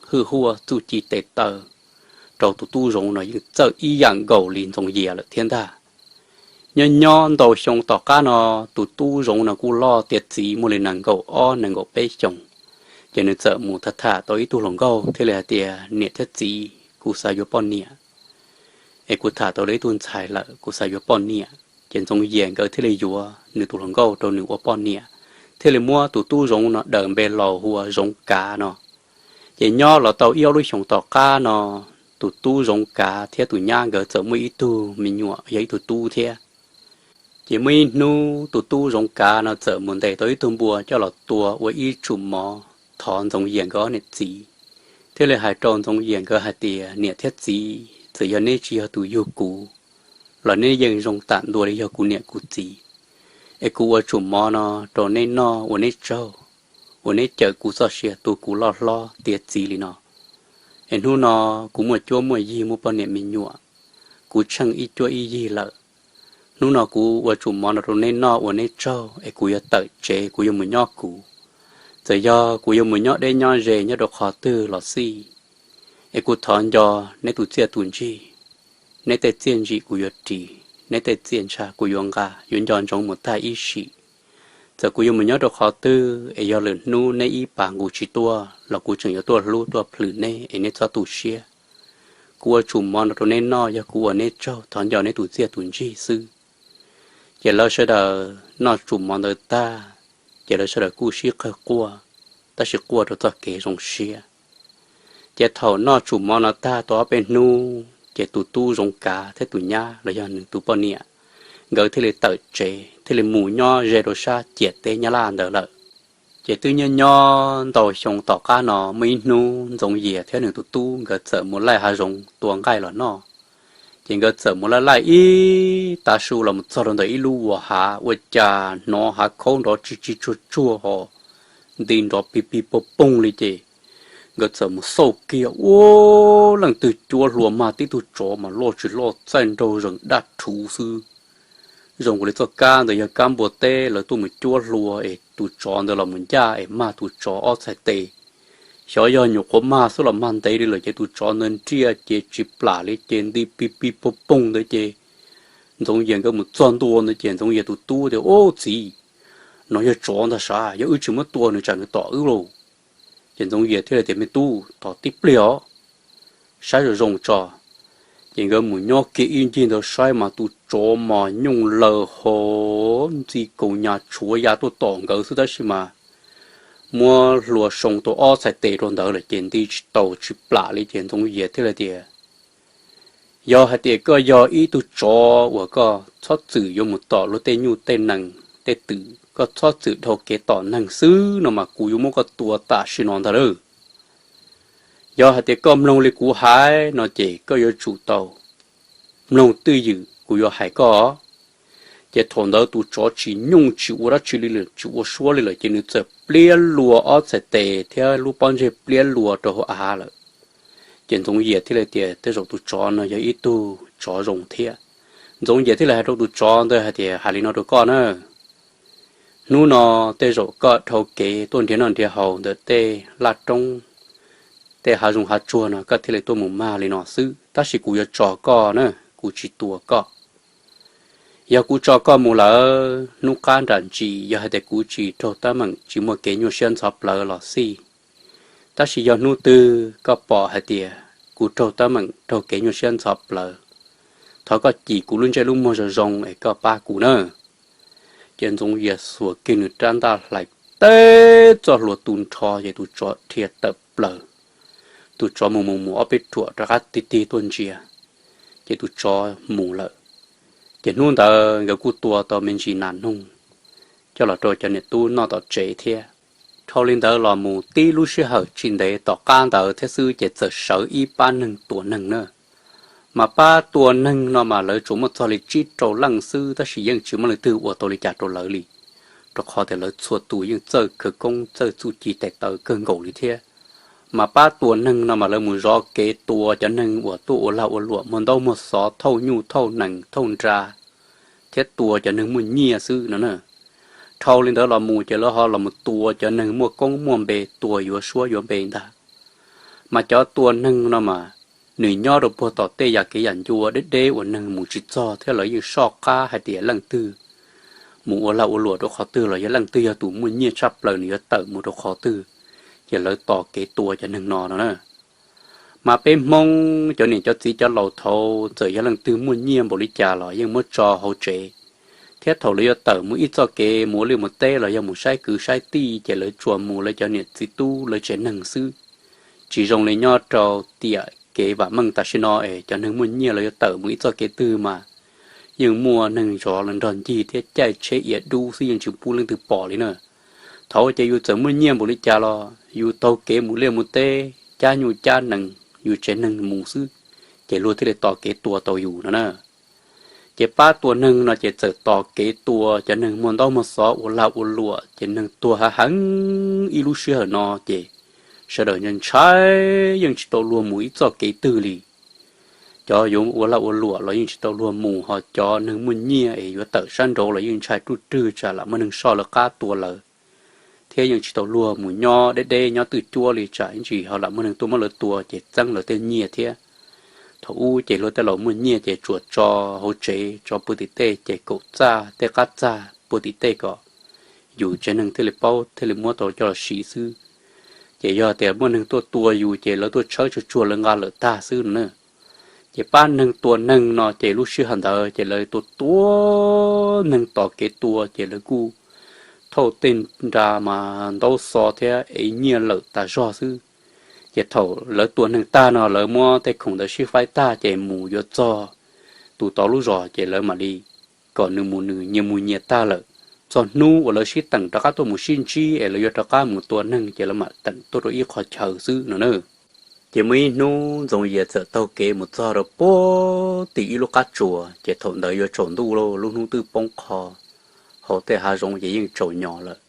hwj huaj txuj ci tes taw rau tus tub Zoov no, yeej txawj ib yam nkaus li Ntxoov Yias lawm thiab ntag. Nyob nyob ntau xyoo tom qab no, tus tub Zoov no kuj loj tiav txiv muaj li nees nkaum ob nees nkaum peb xyoos, ces nws txawm mus tham tham tau ib tug hluas nkauj thiaj li hais tias, Niam thiab txiv, kuv xav yuav poj niam, es kuv tham tau ib tug ntxhais lawm, kuv xav yuav poj niam. Ces Ntxoov Yias nkawd thiaj li yuav nws tus hluas nkauj rau nws ua poj niam, thiaj li muab tus tub Zoov no daws npe laus hu ua Zoov Kav no. Ces nyob los tau ib ob lub xyoos tom qab no, tus tub Zoov Kav thiab tus nyab nkawd txawm muaj ib tug me nyuam yog ib tug tub thiab. Ces muaj ib hnub tus tub Zoov Kav no txawm mus ntes tau ib tug npua coj los tua ua ib tsum mov thov Ntxoov Yias nkawd ob niam txiv, thiaj li hais rau Ntxoov Yias nkawd hais tias, Niam thiab txiv, txawm yog neb tsis yog tus yug kuv los neb yeej zoo tam ntua li yog kuv niam kuv txiv, es kuv ua tsum mov no rau neb noj ua neb tsaug, uas neb cawm kuv txoj sia tu kuv loj hlob tiav txiv li no. Es hnub no kuv muaj cuab muaj yig muaj poj niam me nyuam, kuv tsheej ib cuab ib yig lawm. Hnub no kuv ua tsum mov no rau neb noj ua neb tsaug es kuv yuav tawm tsev kuv yuav mus nyob kuv. Txawm yog kuv yuav mus nyob deb nyob ze nyob rau qhov twg los xij, es kuv thov nco neb tus txiaj tus ntsig, neb tej txiaj ntsim kuv yuav ris, neb tej txiaj ntsha kuv yuav nqa, yuav nco ntsoov mus tag ib sim. Txawm kuv yuav mus nyob rau qhov twg es yog lwm hnub neb ib pas nqus tsis tuaj los kuv tseem yuav tuaj hlub tuaj plhws neb es neb txhob tu siab. Kuv ua tsum mov no rau neb noj yog kuv ua neb tsaug thov nco neb tus txiaj tus ntsig xwb. Ces lawv sawv daws noj tsum mov ntawd tag, ces lawv sawv daws kuj sib qawg quaj, tab sis quaj rau txoj kev zoo siab. Ces thaum noj tsum mov no tag tau ob peb hnub ces tus tub Zoov Kav thiab tus nyab los yog nws tus poj niam, nkawd thiaj li tawm tsev thiaj li mus nyob ze rau sab ciam teb Nyab Laj ntawd lawm. Ces twb nyob nyob ntau xyoo tom qab no muaj ib hnub Ntxoov Yias thiab nws tus tub nkawd txawm mus laij hav zoov tua nqaij los noj. Ces nkawd txawm mus laij laij ib tav su los mus txog rau ntawm ib lub vuas hav ua cas hnov hav khaub nrov tsis tsis tsuag tsuag ho nti nrov pig pig poog poog li ces nkawd txawm mus xauj kiag ua leej twg cuab hlua mag tib tug tsov mas loj tsis loj txaij nraug zees daj rhuv xwb. Zoo li txoj kab ntawd yog kab npua teb lawv tuaj mus cuab hlua es tus tsov ntawd los mus ncaj es mag tus tsov ob txhais tes. Xyov yog nyuam qhuav mag xwb los mag ntev li lawm ces tus tsov ntawd nriaj ces tsis plam li ces nti pig pig poog poog ntawd ces Ntxoov Yias nkawd mus txog ntua ntawd ces Ntxoov Yias tus tub tias, Ub txiv, no yog tsov ntag sav, yog wb tsis muab tua nws tsam nws tom wb lauj. Ces Ntxoov Yias thiaj li tias, Me tub, tos tib pliag os, saib zoo zoo tso. Ces nkawd mus nyob kiag ib ncig ntawd saib mas tus tsov mas nyooj laws hos ntxi kaus nyas tshuav ya tuaj tom nkawd xwb, tab sis mas muab hlua soo tau ob txhais tes rau ntawd lawm ces nti tsis tau tsis plam li. Ces Ntxoov Yias thiaj li tias, Yog hais tias koj yog ib tug tsov uas koj txhob txwm yuav mus tom luag tej nyuj tej nees tej twm, koj txhob txwm dhau kev tom neeg xwb no mas kuv yuav muab koj tua tam sim no ntag lauj. Yog hais tias koj mloog li kuv hais no ces koj yuav tsum tau mloog twj ywm kuv yuav hais koj. Ces thaum ntawd tus tsov tsis nyooj tsis ua dab tsi li lawm, tsis ua suab li lawm, ces nws txawm pliab lua ob txhais tes thiab lub pob ntseg pliab lua rau hauv av lawm. Ces Ntxoov Yias thiaj li tias, Tej zaum tus tsov no yog ib tug tsov zoo thiab. Ntxoov Yias thiaj li hais rau tus tsov ntawd hais tias, Hais li no rau koj na, hnub no tej zaum koj dhau kev tuaj nrhiav noj nrhiav haus ntawm tej laj roob, tej hav zoov hav tsuag no koj thiaj li tuaj mus mag li no xwb, tab sis kuv yuav tso koj na, kuv tsis tua koj. Yog kuv tso koj mus lawm, hnub qab nram ntsis yog hais tias kuv tsis raug teeb meem tsis muaj kev nyuaj siab ntxhov plawv los xij, tab sis yog hnub twg koj pom hais tias kuv raug teeb meem raug kev nyuaj siab ntxhov plawv, thov koj cim kuv lub ntsej lub muag zoo zoo es koj pab kuv nawb. Ces Ntxoov Yias xuas kiag nws rab ntaj hlais teb txoj hlua tu nrho ces tus tsov dhia tawm plaws. Tus tsov mus mus mus ob peb ruam rov qab tig tig tuaj ntsia, ces tus tsov mus lawm. Ces hnub ntawd nkawd kuj tua tau me ntsis nas noog coj los rau cov niam tub noj tom tsev thiab. Dhau li ntawd los mus tib lub sij hawm tsis ntev tom qab ntawd thiab xwb ces txawm sawv ib pab neeg tua neeg na. Mas pab tua neeg no mas lawv tsuas muaj txog li tsib rau leej xwb, tab sis yeej tsis muaj leej twg ua tau li cas rau lawv li, rau qhov tias lawv txhua tus yeej txawj khawv koob txawj txuj ci tes taw kawg nkaus li thiab. Mas pab tua neeg no mas lawv mus zov kev tua cov neeg uas tuaj ua lag ua luam muag ntaub muag xov thauj nyuj thauj nees thauj nra thiab tua cov neeg muaj nyiaj xwb no na. Dhau li ntawd los mus ces lawv ho los mus tua cov neeg muaj koob muaj npe, tua yuav suab yuav npe ntag. Mas cov tua neeg no mas nws nyob rau puag tom tej yam kev yam ncua deb deb uas neeg mus tsis txog thiab lawv yeej soj qab hais tias leej twg mus ua lag ua luam rau qhov twg los yog leej twg yog tus muaj nyiaj tshaj plaws nws yuav tawm mus rau qhov twg, ces lawv tos kev tua cov neeg no no na. Mas peb Hmoob cov niam cov txiv cov laus thaud txawm yog leej twg muaj nyiaj npaum li cas los yeej muab tso hauv tsev, thiab thaum lawv yuav tawm mus ib txoj kev mus ua liaj mus teb los yog mus saib kwv saib tij ces lawv tsuas mus lawv cov niam txiv tub lawv tsev neeg xwb. Tsis zoo li nyob rau tiam kev vam meej tam sim no es cov neeg muaj nyiaj lawv yuav tawm mus ib txoj kev twg mas yeej muaj neeg zov lawv nrog ncig thiab caij tsheb iav dub xwb yeej tsis pub leej twg pom li na. Thaud ces yus txawm muaj nyiaj npaum li cas los yus taug kev mus liaj mus teb cab nyuj cab nees yus tsev neeg mus xwb, ces luag thiaj li tos kev tua tau yus no na. Ces pab tua neeg no ces txawm tos kev tua cov neeg muaj ntaub muaj xov ua lag ua luam ces neeg tuag hav heev ib lub sij hawm no ces sawv daws ntshai ntshai yeej tsis tau luag mus ib txoj kev twg li. Cov yuav ua lag ua luam los yeej tsis tau luag mus, ho cov neeg muaj nyiaj es yuav tawm sab nraud los yeej ntshai ruj rwg tsam lam muaj neeg soj lawv qab tua lawv, thiab yeej tsis tau luag mus nyob deb deb nyob twj cuab li tsam ib ntsis ho lam muaj neeg tuaj muab lawv tua ces txeeb lawv tej nyiaj thiab. Thaum ub ces luag tej laus muaj nyiaj ces tsuas tso hauv tsev tso puag tim tej ces kaum txaj tej qab txaj puag tim tej kom yus tsev neeg thiaj li paub thiaj li muab tau coj los siv xwb. Ces yog tias muaj neeg tuaj tua yus ces lawv tuaj tshawb tsuag tsuag lawv nqa lawm tag xwb no na. Ces pab neeg tua neeg no ces lub sij hawm ntawd ces lawv tua tua neeg tos kev tua ces lawv kuj thauj tej nra mas ntaub xov thiab ev nyiaj lawm tas zog xwb. Ces thaum lawv tua neeg tag no lawv muab tej khoom ntawd sib faib tag ces mus yuav txog tus tod lub zos ces lawv mam li kom nws mus nws nyias mus nyias tag lawm. Txog hnub uas lawv sib teem rov qab tuaj mus sib ntsib es lawv yuav rov qab mus tua neeg ces lawv mam teem tuaj rau ib qho chaw xwb no na. Ces muaj ib hnub Ntxoov Yias txawm taug kev mus txog rau puag tim ib lub qab tsuas, ces thaum ntawd yuav tsaus ntuj lauj, lub hnub twb poob qho hauv tej hav zoov ces yeej tsaus nyos lawm.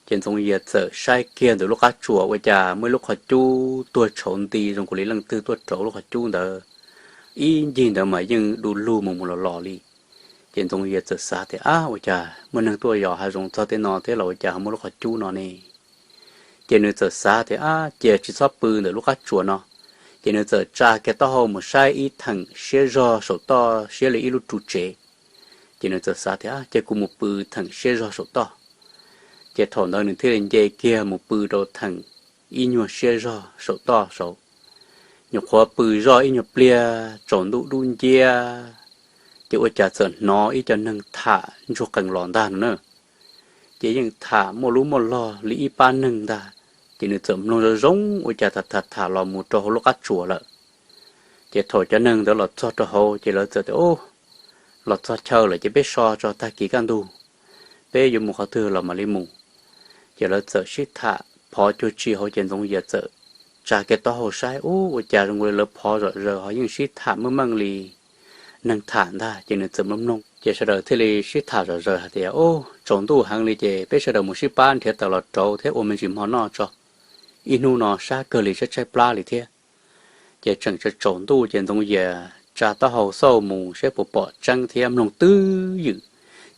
Ces Ntxoov Yias txawm saib kiag ntawm lub qab tsuas ua cas muaj ib lub qhov cub tuag tshauv nti zoo nkaus li leej twg tuaj rauv lub qhov cub ntawd ib ncig ntawd mas yeej du lug mus mus los los li. Ces Ntxoov Yias txawm xav tias, Ab, ua cas muaj neeg tuaj yos hav zoov txog tej no thiab los ua cas ho muaj lub qhov cub no ne? Ces nws txawm xav tias, Ab, cia tsis txhob pw ntawm lub qab tsuas no. Ces nws txawm tsa kiag taub hau mus saib ib theem siab zog saum toj siab li ib lub ru tsev. Ces nws txawm xav tias, Ab, cia kuv mus pw theem siab zog saum toj. Ces thaum ntawd nws thiaj li nce kiag mus pw rau theem ib nyuag siab zog saum toj saud. Nyuam qhuav pw zoj ib nyuag pliag tsaus ntuj dub nciab, ces ua cas txawm hnov ib co neeg tham ntsuag qees los ntag no na. Ces yeej tham muaj lub muaj log li ib pab neeg ntag. Ces nws txawm mloog zoo zoo ua cas tham tham tham los mus rau hauv lub qab tsuas lawm. Ces thaum cov neeg ntawd los txog rau hauv ces lawv txawm tias, los txog chaw lawm ces peb so tso, tag kis kaj ntug peb yuav mus qhov twg los mam li mus. Ces lawv txawm sib tham phov cuag tsi hauv ces Ntxoov Yias txawm tsa kiag taub hau saib, ub, ua cas zoo li lawv phov zom zaws ho yeej sib tham meej meej li neeg tham ntag. Ces nws txawm mloog mloog ces sawv daws thiaj li sib tham zom zaws hais tias, ub, tsaus ntuj heev li ces peb sawv daws mus sib pab nrhiav taws los rauv thiab ua me ntsis hmo noj tso, ib hnub no sab kawg li, tshaib tshaib plab li thiab. Ces tseem tsaus ntuj ces Ntxoov Yias tsa taub hau xauj mus saib puas pom tseeb thiab. Mloog twb ywm,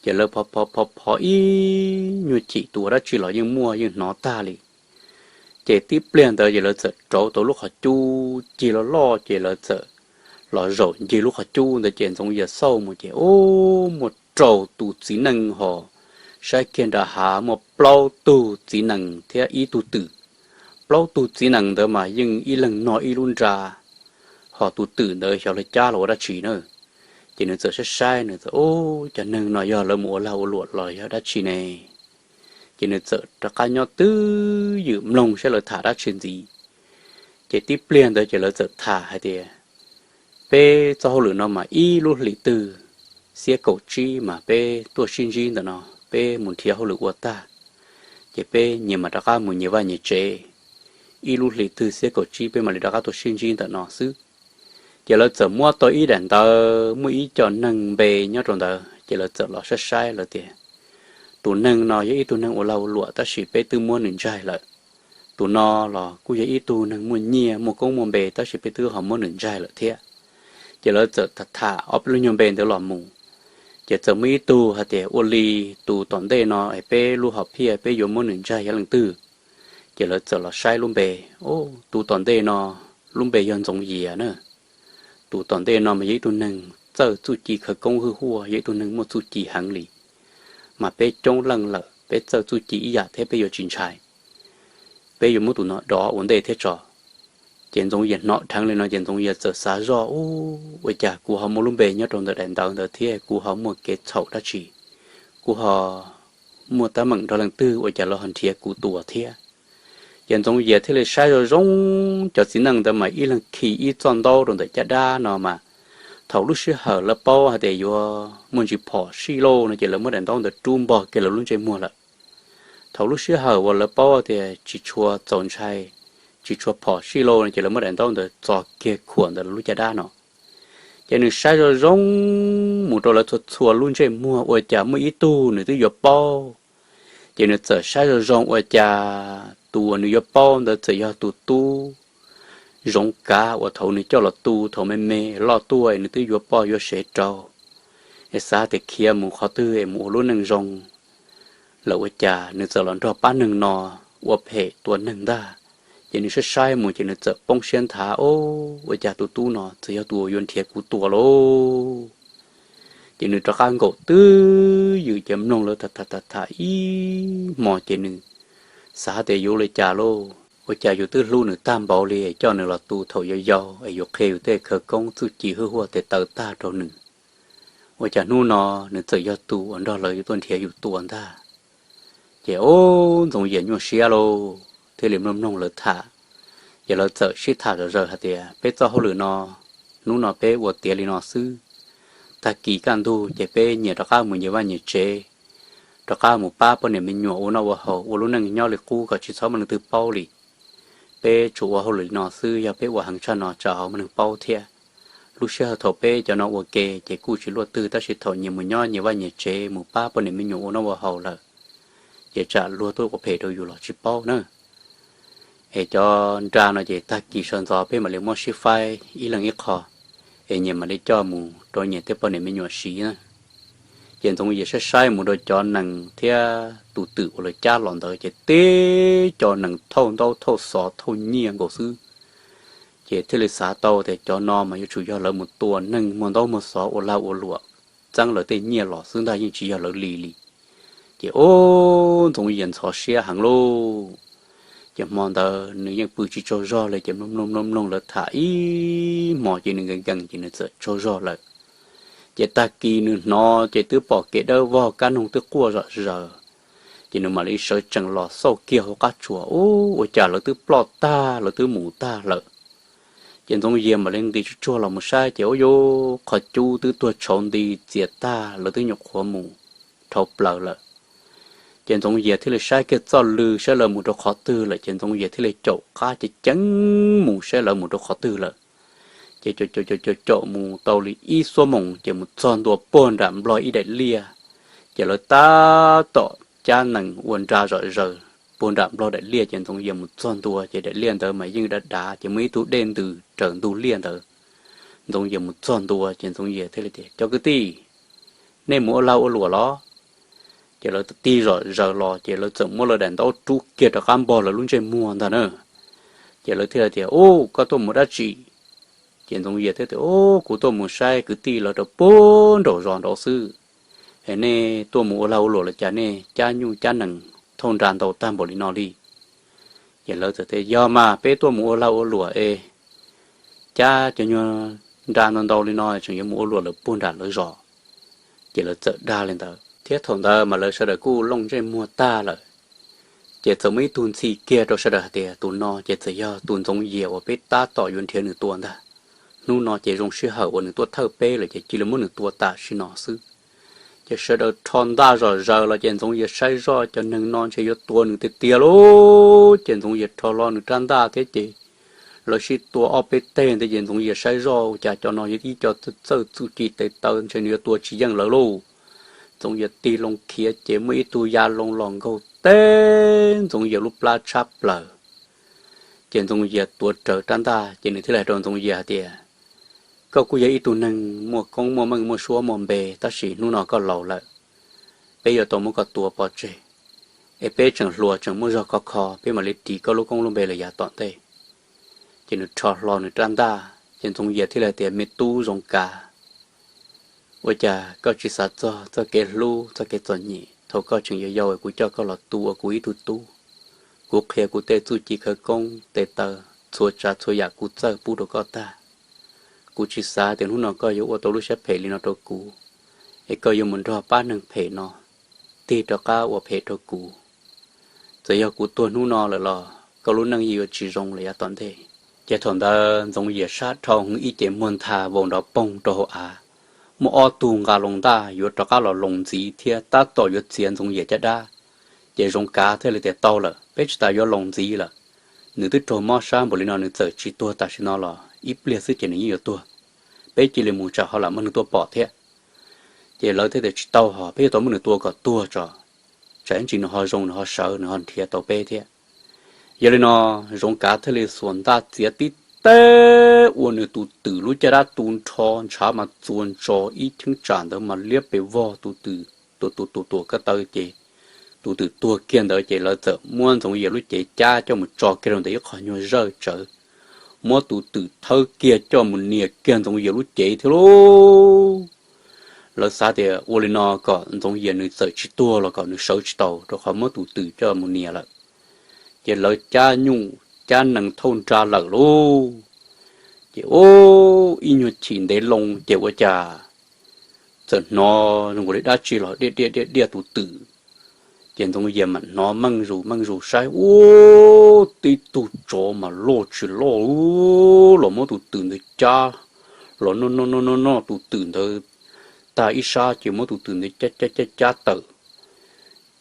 ces lawv phov phov phov ib nyuag chim tus ua dab tsi los yeej muaj, yeej hnov tag li. Ces tib pliag ntawd ces lawv txawm rauv tau lub qhov cub cig loj loj, ces lawv txawm los zaum ncig lub qhov cub ntawd ces Ntxoov Yias xauj mus ces, ub, muaj rau tus txiv neej hos, saib kiag nram hav muaj plaub tug txiv nees thiab ib tug twm. Plaub tug txiv nees ntawd mas yeej ib leeg noj ib lub nra, hos tus twm ntawd xyov lawv cab los ua dab tsi na. Ces nws txawm saib saib, nws txawm, ub, cov neeg no yog lawv mus ua lag ua luam los yog dab tsi ne? Ces nws txawm rov qab nyob twb ywm mloog saib lawv tham dab tsi ntxiv. Ces tib pliag ntawd ces lawv txawm tham hais tias, peb txoj hauj lwm no mas ib lub hlis twg xiab kaum tsib mas peb tuaj sib ntsib ntawm no, peb mus nrhiav hauj lwm ua tag, ces peb nyias mam rov qab mus nyias vaj nyias tsev. Ib lub hlis twg xiab kaum tsib peb mam li rov qab tuaj sib ntsib ntawm no xwb. Ces lawv txawm muab tau ib daim ntawv muaj ib co neeg npe nyob rau ntawd, ces lawv txawm los saib saib lawv tias, tus neeg no yog ib tug neeg ua lag ua luam tab sis peb twb muab nws ntsaig lawm. Tus no los kuj yog ib tug neeg muaj nyiaj muaj koob muaj npe tab sis peb twb ho muab nws ntsaig lawm thiab. Ces lawv txawm tham ob peb lub nyuag npe ntawd los mus, ces txawm muaj ib tug hais tias, ua li tus tom ntej no es peb lub hom phiaj peb yuav muab nws ntsaig yog leej twg? Ces lawv txawm los saib lub npe, tus tom ntej no lub npe yog Ntxoov Yias na. Tus tom ntej no mas yog ib tug neeg txawj txuj ci khawv koob hwj huaj, yog ib tug neeg muaj txuj ci heev li, mas peb coob leej lawm peb txawj txuj ci ib yam thiab peb yuav tsis ntshai. Peb yuav muab tus no dov ua ntej thiab tso. Ces Ntxoov Yias hnov dheev li no ces Ntxoov Yias txawm xav zoj, ub, ua cas kuv ho muaj lub npe nyob rau ntawm daim ntawv ntawd thiab kuv ho muaj kev txhaum dab tsi, kuv ho muaj teeb meem nrog leej twg ua cas lawv ho nrhiav kuv tua thiab. Ces Ntxoov Yias thiaj li saib zoo zoo, cov txiv neej ntawd mas ib leeg khi ib txoj ntaub rau ntawm caj dab no mas, thaum lub sij hawm lawv paub hais tias yuav muaj ntsis phom sij lauj no ces lawv muab daim ntaub ntawd rub npog kiag lawv lub ntsej muag lawm. Thaum lub sij hawm uas lawv paub tias tsis tshua txaus ntshai, tsis tshua phom sij lauj no ces lawv muab daim ntaub ntawd txo kiag khuam ntawm lawv lub caj dab no. Ces nws saib zoo zoo mus rau lawv txhua txhua lub ntsej muag ua cas muaj ib tug nws twb yuav paub. Ces nws txawm saib zoo zoo ua cas tus uas nws yuav paub ntawd txawm yog tus tub Zoov Kav uas thaum nws coj los tu thaum me me loj tuaj nws twb yuav poj yuav sev rau, es xav tias khiav mus qhov twg es mus ua lub neej zoo lawm ua cas nws txawm los nrog pab neeg no ua phem tua neeg ntag. Ces nws saib saib mus ces nws txawm poob siab nthav, o, ua cas tus tub no txawm yog tus uas yuav nrhiav kuv tua lauj. Ces nws rov qab nkaum twb ywm ces mloog lawv tham tham tham ib hmo ces nws xav tias yuav ua li cas lauj, ua cas yus twb hlub nws tag npaum li es coj nws los tu thaum yau yau es yus qhia yus tej khawv koob txuj ci hwj huaj tes taw tag rau nws, ua cas hnub no nws txawm yog tus uas nrog lawv yuav tuaj nrhiav yus tua ntag. Ces ub, Ntxoov Yias nyuaj siab lauj, thiaj li mloog mloog lawv tham. Ces lawv txawm sib tham zom zaws hais tias peb txoj hauj lwm no, hnub no peb ua tiav li no xwb, tag kis kaj ntug ces peb nyias rov qab mus nyias vaj nyias tsev, rov qab mus pab poj niam me nyuam ua noj ua haus ua lub neej nyob li qub kom tsis txhob muaj leej twg paub li. Peb tsuas ua hauj lwm li no xwb, yog peb ua heev tshaj no tsam ho muaj neeg paub thiab. Lub sij hawm thaum peb cov no ua ke ces kuj tsis luaj twg tab sis thaum nyias mus nyob nyias vaj nyias tsev mus pab poj niam me nyuam ua noj ua haus lawm, ces tsam luag tuaj ua phem rau yus los tsis paub na. Es cov nra no ces tag kis sawv ntxov peb mam li muab sib faib ib leeg ib qho, es nyias mam li coj mus rau nyias tej poj niam me nyuam siv na. Ces Ntxoov Yias saib saib mus rau cov nees thiab tus twm uas lawv cab los ntawd ces teb cov nees thauj ntaub thauj xov thauj nyiaj nkaus xwb. Ces thiaj li xav tau tias cov no mas yuav tsum yog lawv mus tua neeg muag ntaub muag xov ua lag ua luam txeeb lawv tej nyiaj los xwb ntag, yeej tsis yog lawv li li. Ces ub, Ntxoov Yias ntxhov siab heev lauj. Ces hmo ntawd nws yeej pw tsis tsaug zog li, ces mloog mloog mloog mloog lawv tham ib hmo ces nws nkees nkees ces nws txawm tsaug zog lawm. Ces tag kis nws hnov ces twb pom kev dawb vog, kab noog twb quaj zom zaws. Ces nws mam li sawv tsees los xauj kiag hauv qab tsuas, ub, ua cas lawv twb ploj tag, lawv twb mus tag lawm. Ces Ntxoov Yias mam li nqis tsuag tsuag los mus saib ces ub, yuav qhov cub twb tuag tshauv nti txias tag, lawv twb nyuam qhuav mus dhau plaws lawm. Ces Ntxoov Yias thiaj li saib kiag txoj lw saib lawv mus rau qhov twg lawm, ces Ntxoov Yias thiaj li caum qab ceev ceev mus saib lawv mus rau qhov twg lawm. Ces caum caum caum caum mus tau li ib xuab moos ces mus txog ntua puag nram nplog ib daim liaj. Ces lawv tab tom cab nees ua nra zom zaws puag nram nplog daim liaj, ces Ntxoov Yias mus txog ntua ces daim liaj ntawd mas yeej dav dav, ces muaj ib tug dej ntws raws ntug liaj ntawd. Ntxoov Yias mus txog ntua ces Ntxoov Yias thiaj li tias, Cov kwv tij, nej mus ua lag ua luam los? Ces lawv tig zom zaws los ces lawv txawm muab lawv daim ntaub rub kiag rov qab npog lawv lub ntsej muag ntag na. Ces lawv thiaj tias, Ub, koj tuaj mus dab tsi? Ces Ntxoov Yias thiaj tias, Ub, kuv tuaj mus saib kwv tij lawv rau puag nraum zos nraud xwb. Es nej tuaj mus ua lag ua luam los cas nej cab nyuj cab nees thauj nra ntau tag npaum li no li? Ces lawv txawm tias, Yog mas, peb tuaj mus ua lag ua luam es cab cov nyuag nra ntau ntau li no tseem yuav mus ua luam lawm puag nram lawv zos. Ces lawv txawm dag li ntawd thiab. Thaum ntawd mas lawv sawv daws kuj looj ntsej muag tag lawm. Ces txawm muaj ib tug ntxhi kiag rau sawv daws hais tias, Tus no ces txawm yog tus Ntxoov Yias uas peb tab tom yuav nrhiav nws tua ntag. Hnub no ces zoo sij hawm uas nws tuaj thawj peb lawm ces cia li muab nws tua tam sim no xwb. Ces sawv daws rho ntaj zom zaws los ces Ntxoov Yias saib zoj cov neeg no ntshe yuav tua nws tiag tiag lauj. Ces Ntxoov Yias rho hlo nws rab ntaj thiab ces lawv sib tua ob peb teg ntawd ces Ntxoov Yias saib zoj ua cas cov no yog ib co txawj txuj ci tes taw, ntshe nws yuav tua tsis yeej lawv lauj. Ntxoov Yias tig loo khiav ces muaj ib tug ya loo los nkaug teb Ntxoov Yias lub plab tshab plaws. Ces Ntxoov Yias tuav rawv rab ntaj ces nws thiaj li hais rau Ntxoov Yias hais tias, Koj kuj yog ib tug neeg muaj koob muaj meej muaj suab muaj npe tab sis hnub no koj laus lawm, peb yuav tau muab koj tua pov tseg, es peb tseem hluas tseem muaj zog khov kho, peb mam li ris koj lub koob lub npe lawm yav tom ntej. Ces nws rho hlo nws rab ntaj ces Ntxoov Yias thiaj li hais tias, Me tub Zoov Kav, ua cas koj tsis xav txog txoj kev hlub txoj kev txom nyem thaum koj tseem yau yau es kuv coj koj los tu ua kuv ib tug tub? Kuv qhia kuv tej txuj ci khawv koob tes taw, txhua tsav txhua yam kuv txawj pub rau koj tag. Kuv tsis xav tias hnub no koj yuav ua tau lub siab phem li no rau kuv, es koj yuav mus nrog pab neeg phem no tig rov qab ua phem rau kuv. Txawm yog kuv tuag hnub no lawm los koj lub neej yeej yuav tsis zoo lawm yav tom ntej. Ces thaum ntawd Ntxoov Yias sab dhau hwv ib ce muag ntha vau nrov poog rau hauv av. Muaj ob tug nqa loo ntaj yuav rov qab los loos ntxiv thiab tab tom yuav txiav Ntxoov Yias caj dab. Ces Zoov Kav thiaj li tias, Tau lawm, peb tsis tas yuav loos ntxiv lawm. Nws twb raug mob sab npaum li no nws txawm tsis tuag tam sim no los ib pliag xwb ces nws yeej yuav tuag. Peb cia li mus tsam ho lam muab nws tua pom thiab. Ces lawv thiaj tias, Tsis tau hos, peb yuav tau muab nws tua kom tuag tso, tsam ib ntsis nws ho zoo nws ho sawv nws ho nrhiav tau peb thiab. Yog li no Zoov Kav thiaj li xuas ntaj txiav tib teg ua nws tus twm lub caj dab tu nrho ntshav mas txuas ntso ib cheeb tsam ntawd mas liab pes vog tus twm, tus tus tus tuam ko taw ces tus twm tuag kiag ntawd ces lawv txawm muab Ntxoov Yias lub cev cab coj mus tso kiag rau ntawm ib qho nyuag zawj tsawv, muab tus twm thawb kiag coj mus nias kiag Ntxoov Yias lub cev thiab lauj. Lawv xav tias ua li no kom Ntxoov Yias nws txawm tsis tuag los kom nws sawv tsis tau rau qhov muab tus twm coj mus nias lawm. Ces lawv cab nyuj cab nees thauj nra lawm lauj. Ces ib nyuag chim ntev loo ces ua cas txawm hnov zoo nkaus li dab tsi los diaj diaj diaj diaj tus twm. Ces Ntxoov Yias mam hnov meej zus meej zus saib, ub, tib tug tsov mas loj tsis loj los muab tus twm ntawd cab los noj noj noj noj noj tus twm ntawd tag ib sab ces muab tus twm ntawd cab cab cab cab tawm.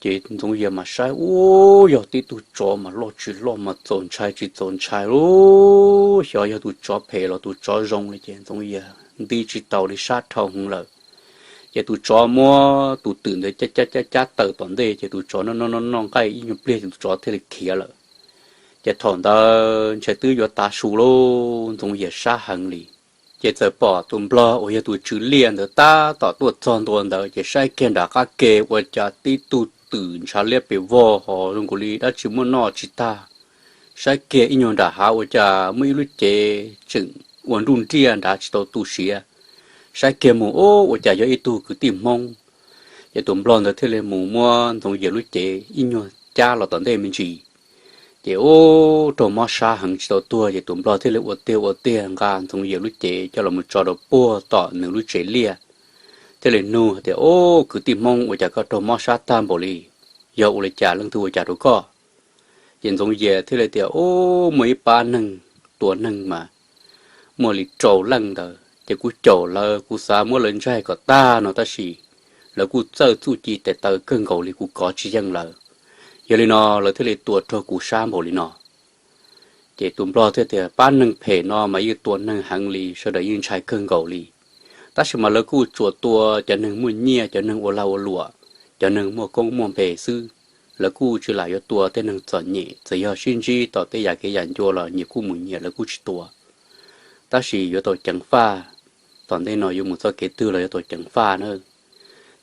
Ces Ntxoov Yias mas saib, ub, yog tib tug tsov mas loj tsis loj mas txaus ntshai tsis txaus ntshai lauj. Xyov yog tus tsov phem los tus tsov zoo li ces Ntxoov Yias nti tsis taus li, sab dhau hwv lawm. Ces tus tsov muab tus twm ntawd cab cab cab cab tawm tom ntej ces tus tsov noj noj noj noj nqaij ib nyuag pliag ces tus tsov thiaj li khiav lawm. Ces thaum ntawd ntshe twb yuav tav su lauj, Ntxoov Yias sab heev li. Ces txawm pom tus nplog uas yog tus tswv liaj ntawd tab tom tuaj txog ntua ntawd ces saib kiag nram qab ke ua cas tib tug twm ntshav liab pes vog ho zoo nkaus li dab tsi muaj noj tsis tag. Saib kiag ib nyuag nram hav ua cas muaj ib lub cev tseem ua nruj nriaj nrad tsis tau tu siav. Saib kiag mus, ub, ua cas yog ib tug kwv tij Hmoob. Ces tus nplog ntawd thiaj li mus muab Ntxoov Yias lub cev ib nyuag cab los tom ntej me ntsis. Ces ub, raug mob sab heev tsis tau tuag, ces tus nplog thiaj li ua tiag ua tiag nqa Ntxoov Yias lub cev coj los mus tso rau puag tom nws lub tsev liaj, thiaj li nug hais tias, Ub, kwv tij Hmoob, ua cas koj raug mob sab tag npaum li? Yog ua li cas, leej twg ua cas rau koj? Ces Ntxoov Yias thiaj li tias, Ub, muaj ib pab neeg tua neeg mas muaj li rau leej ntawd, ces kuv caum lawv, kuv xav muab lawv ntsaig kom tag no tab sis lawv kuj txawj txuj ci tes taw kawg nkaus li, kuv kov tsis yeej lawv. Yog li no lawv thiaj li tua raug kuv sab npaum li no. Ces tus nplog thiaj tias, Pab neeg phem no mas yeej tua neeg heev li, sawv daws yeej ntshai kawg nkaus li. Tab sis mas lawv kuj tsuas tua cov neeg muaj nyiaj, cov neeg ua lag ua luam, cov neeg muaj koob muaj npe xwb. Lawv kuj tsis lam yuav tua tej neeg txom nyem, txawm yog sib ntsib tom tej yam kev yam ncua los nyias kuj mus nyias, lawv kuj tsis tua. Tab sis yuav tau ceev faj, tom ntej no yuav mus txoj kev twg los yuav tau ceev faj na.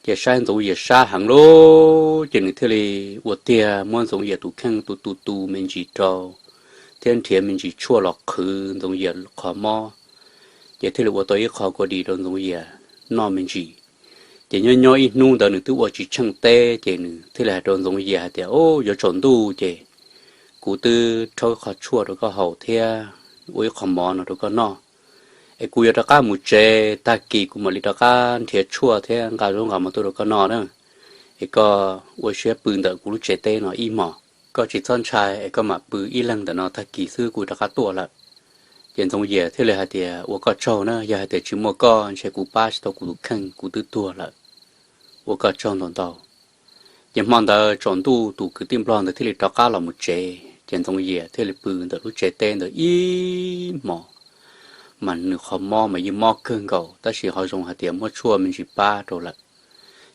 Ces saib Ntxoov Yias sab heev lawm, ces nws thiaj li ua tiag muab Ntxoov Yias tus kheej tu tu tu me ntsis rau, thiab nrhiav me ntsis tshuaj los qhwv Ntxoov Yias qhov mob, ces thiaj li ua tau ib qho kua dis rau Ntxoov Yias noj me ntsis. Ces nyob nyob ib hnub ntawd nws twb ua tsis tsheej teb, ces nws thiaj li hais rau Ntxoov Yias hais tias, Ub, yuav tsaus ntuj ces kuv twb rhaub qhov tshuaj rau koj haus thiab ua ib qho mov no rau koj noj, es kuv yuav rov qab mus tsev, tag kis kuv mam li rov qab nrhiav tshuaj thiab nqa zaub nqa mov tuaj rau koj noj na. Es koj ua siab pw ntawm kuv lub tsev teb no ib hmos, koj tsis txhob ntshai, es koj mam pw ib leeg ntawm no, tag kis xwb kuv rov qab tuaj lawm. Ces Ntxoov Yias thiaj li hais tias, Ua koj tsaug na, yog hais tias tsis muaj koj ntshe kuv pab tsis tau kuv tus kheej, kuv twb tuag lawm. Ua koj tsaug ntau ntau. Ces hmo ntawd tsaus ntuj tus kwv tij nplog ntawd thiaj li rov qab los mus tsev, ces Ntxoov Yias thiaj li pw ntawm lub tsev teb ntawd ib hmos, mas nws qhov mob mas yeej mob kawg nkaus, tab sis ho zoo hais tias muab tshuaj me ntsis pab rau lawm.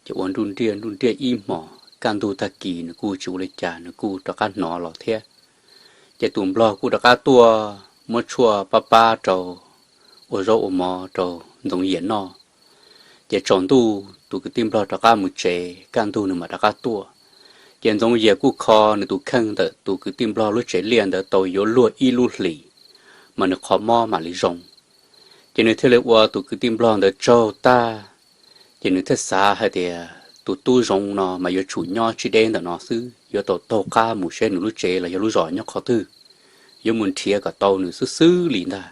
Ces ua nruj nriaj nruj nriaj ib hmos, kaj ntug tag kis nws kuj tsis ua li cas, nws kuj rov qab hnov los thiab. Ces tus nplog kuj rov qab tuaj muab tshuaj pab pab rau, ua zaub ua mov rau Ntxoov Yias noj. Ces tsaus ntuj tus kwv tij nplog rov qab mus tsev, kaj ntug nws mam rov qab tuaj. Ces Ntxoov Yias kuj kho nws tus kheej ntawm tus kwv tij nplog lub tsev liaj ntawd tau yuav luag ib lub hlis, mas nws qhov mob mam li zoo. Ces nws thiaj li ua tus kwv tij nplog ntawd tsaug tag, ces nws thiaj xav hais tias tus tub zoov no mas yuav tsum nyob tsis deb ntawm no xwb, yuav tau taug qab mus seb nws lub tsev los yog lub zos nyob qhov twg, yuav mus nrhiav kom tau nws xwb xwb li ntag.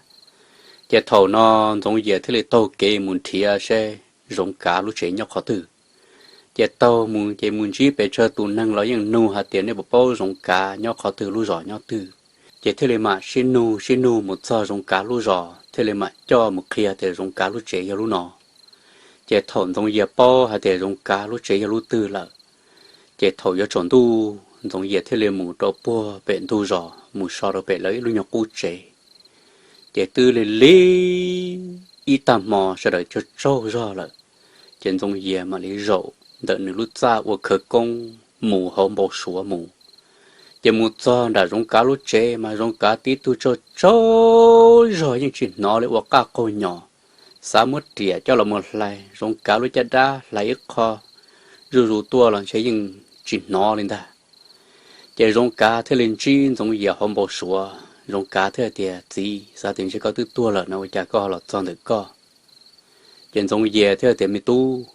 Ces thaum no Ntxoov Yias thiaj li taug kev mus nrhiav seb Zoov Kav lub tsev nyob qhov twg. Ces taug mus ces mus ntsib pes tsawg tus neeg los yeej nug hais tias nej puas paub Zoov Kav nyob qhov twg, lub zos nyob twg. Ces thiaj li mam sib nug sib nug mus txog Zoov Kav lub zos, thiaj li mam coj mus qhia tias Zoov Kav lub tsev yog lub no. Ces thaum Ntxoov Yias paub hais tias Zoov Kav lub tsev yog lub twg lawm, ces thaum yuav tsaus ntuj Ntxoov Yias thiaj li mus rau puag pem ntug zos mus so rau pem lawv ib lub nyuag qub tsev. Ces twb lig lig ib tag hmo sawv daws tsaug tsaug zog lawm, ces Ntxoov Yias mam li zaum ntawm nws lub txaj ua khawv koob mus hauv npau suav mus. Ces mus txog nram Zoov Kav lub tsev mas Zoov Kav tib tug tsaug tsaug zog yeej tsis hnov li, ua qaj qaug nyos, xav muab riam coj los mus hlais Zoov Kav lub caj dab, hlais ib qho zuj zus tuaj los ntshe yeej tsis hnov li ntag. Ces Zoov Kav thiaj li ntsib Ntxoov Yias hauv npau suav, Zoov Kav thiaj tias, Txiv, xav tias ntshe koj twb tuag lawm no, ua cas koj ho los txog ntawm koj? Ces Ntxoov Yias thiaj tias, Me tub,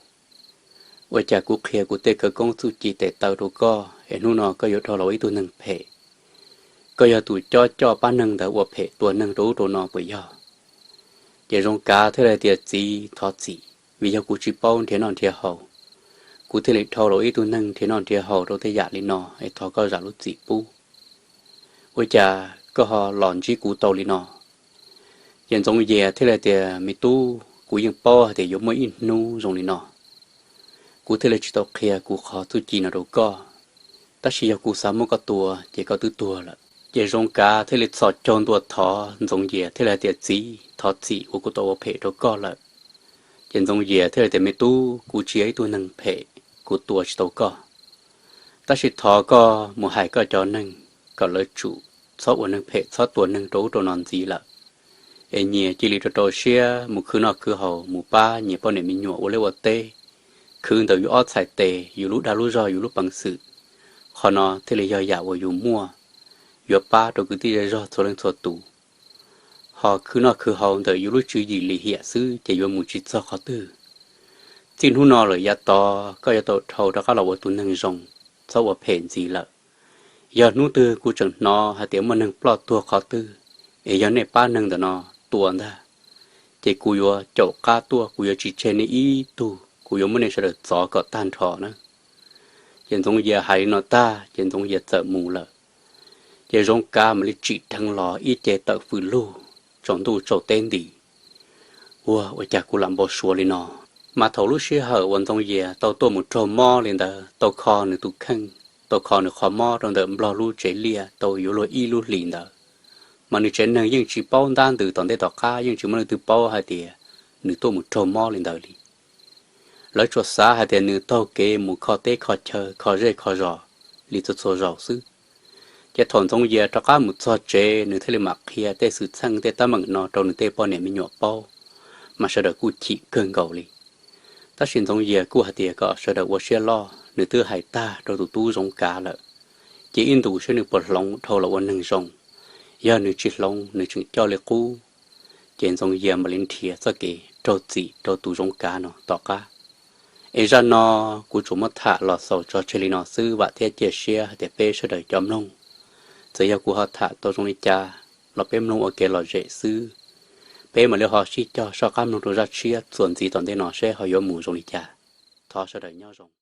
ua cas kuv qhia kuv tej khawv koob txuj ci tes taw rau koj es hnub no koj yuav dhau los ua ib tug neeg phem? Koj yog tus cob coj pab neeg ntawd ua phem tua neeg rau ub rau no puas yog? Ces Zoov Kav thiaj li tias, Txiv, thov txim, vim yog kuv tsis paub nrhiav noj nrhiav haus, kuv thiaj li dhau los ib tug neeg nrhiav noj nrhiav haus rau tej yam li no, es thov koj zam lub txim pub. Ua cas koj ho los ntsib kuv tau li no? Ces Ntxoov Yias thiaj li tias, Me tub, kuv yeej paub hais tias yuav muaj ib hnub zoo li no, kuv thiaj li tsis tau qhia kuv qhov txuj ci no rau koj. Tab sis yog kuv xav muab koj tua ces koj twb tuag lawm. Ces Zoov Kav thiaj li txhos caug ntua thov Ntxoov Yias thiaj li hais tias, Txiv, thov txim uas kuv tau ua phem rau koj lawm. Ces Ntxoov Yias thiaj li tias, Me tub, kuv tsis yog ib tug neeg phem, kuv tua tsis tau koj. Tab sis thov koj mus hais koj cov neeg kom lawv tsum txhob ua neeg phem, txhob tua neeg rau ub rau no ntxiv lawm, es nyias cia li rau rau siab mus khwv noj khwv haus, mus pab nyias poj niam me nyuam ua liaj ua teb, khwv ntawm yus ob txhais tes, yus lub dag lub zog, yus lub peev xwm. Qhov no thiaj li yog yam uas yus muaj, yuav pab rau kwv tij zej zog txhua leej txhua tus. Ho khwv noj khwv haus ntawm yus lub tswv yim lim hiam xwb ces yuav mus tsis txog qhov twg. Txij hnub no lawm yav tod koj yuav tau dhau rov qab los ua tus neeg zoo, txhob ua phem ntxiv lawm. Yog hnub twg kuv tseem hnov hais tias muaj neeg ploj tuag qhov twg, es yog nej pab neeg ntawm no tua ntag, ces kuv yuav caum qab tuaj, kuv yuav tsis tseg nej ib tug, kuv yuav muab nej sawv daws txov kom tag nrho na. Ces Ntxoov Yias hais li no tag ces Ntxoov Yias txawm mus lawm. Ces Zoov Kav mam li tsim dheev los ib ce tawm fws lug, tsaus ntuj tsaus teb nti. Ua, ua cas kuv lam npau suav li no? Mas thaum lub sij hawm uas Ntxoov Yias tau tuaj mus raug mob li ntawd, tau kho nws tus kheej, tau kho nws qhov mob rau ntawm Nplog lub tsev liaj tau yuav luag ib lub hlis ntawd, mas nws tsev neeg yeej tsis paub ntab ntws tom ntej tom qab, yeej tsis muaj leej twg paub hais tias nws tuaj mus raug mob li ntawd li. Lawv tsuas xav hais tias nws taug kev mus kho teb kho chaw, kho zej kho zos li txhua txhua zaus xwb. Ces thaum Ntxoov Yias rov qab mus txog tsev, nws thiaj li mam qhia tej xwm txheej tej teeb meem no rau nws tej poj niam me nyuam paub, mas sawv daws kuj chim kawg nkaus li. Tab sis Ntxoov Yias kuj hais tias kom sawv daws ua siab loj, nws twb hais tag rau tus tub Zoov Kav lawm. Ces ib ntus saib nws puas hloov dhau los ua neeg zoo. Yog nws tsis hloov, nws tseem coj li qub, ces Ntxoov Yias mam li nrhiav txoj kev raug txim rau tus Zoov Kav no tom qab. Es zaj no kuv tsuas muab tham los xaus tso tseg li no xwb, vam thiab cia siab hais tias peb sawv daws cov mloog, txawm yog kuv ho tham tau zoo li cas los peb mloog ua kev lom zem xwb. Peb mam li ho sib cog soj qab mloog rau zaj tshiab txuas ntxiv tom ntej no seb ho yuav mus zoo li cas. Thov sawv daws nyob zoo.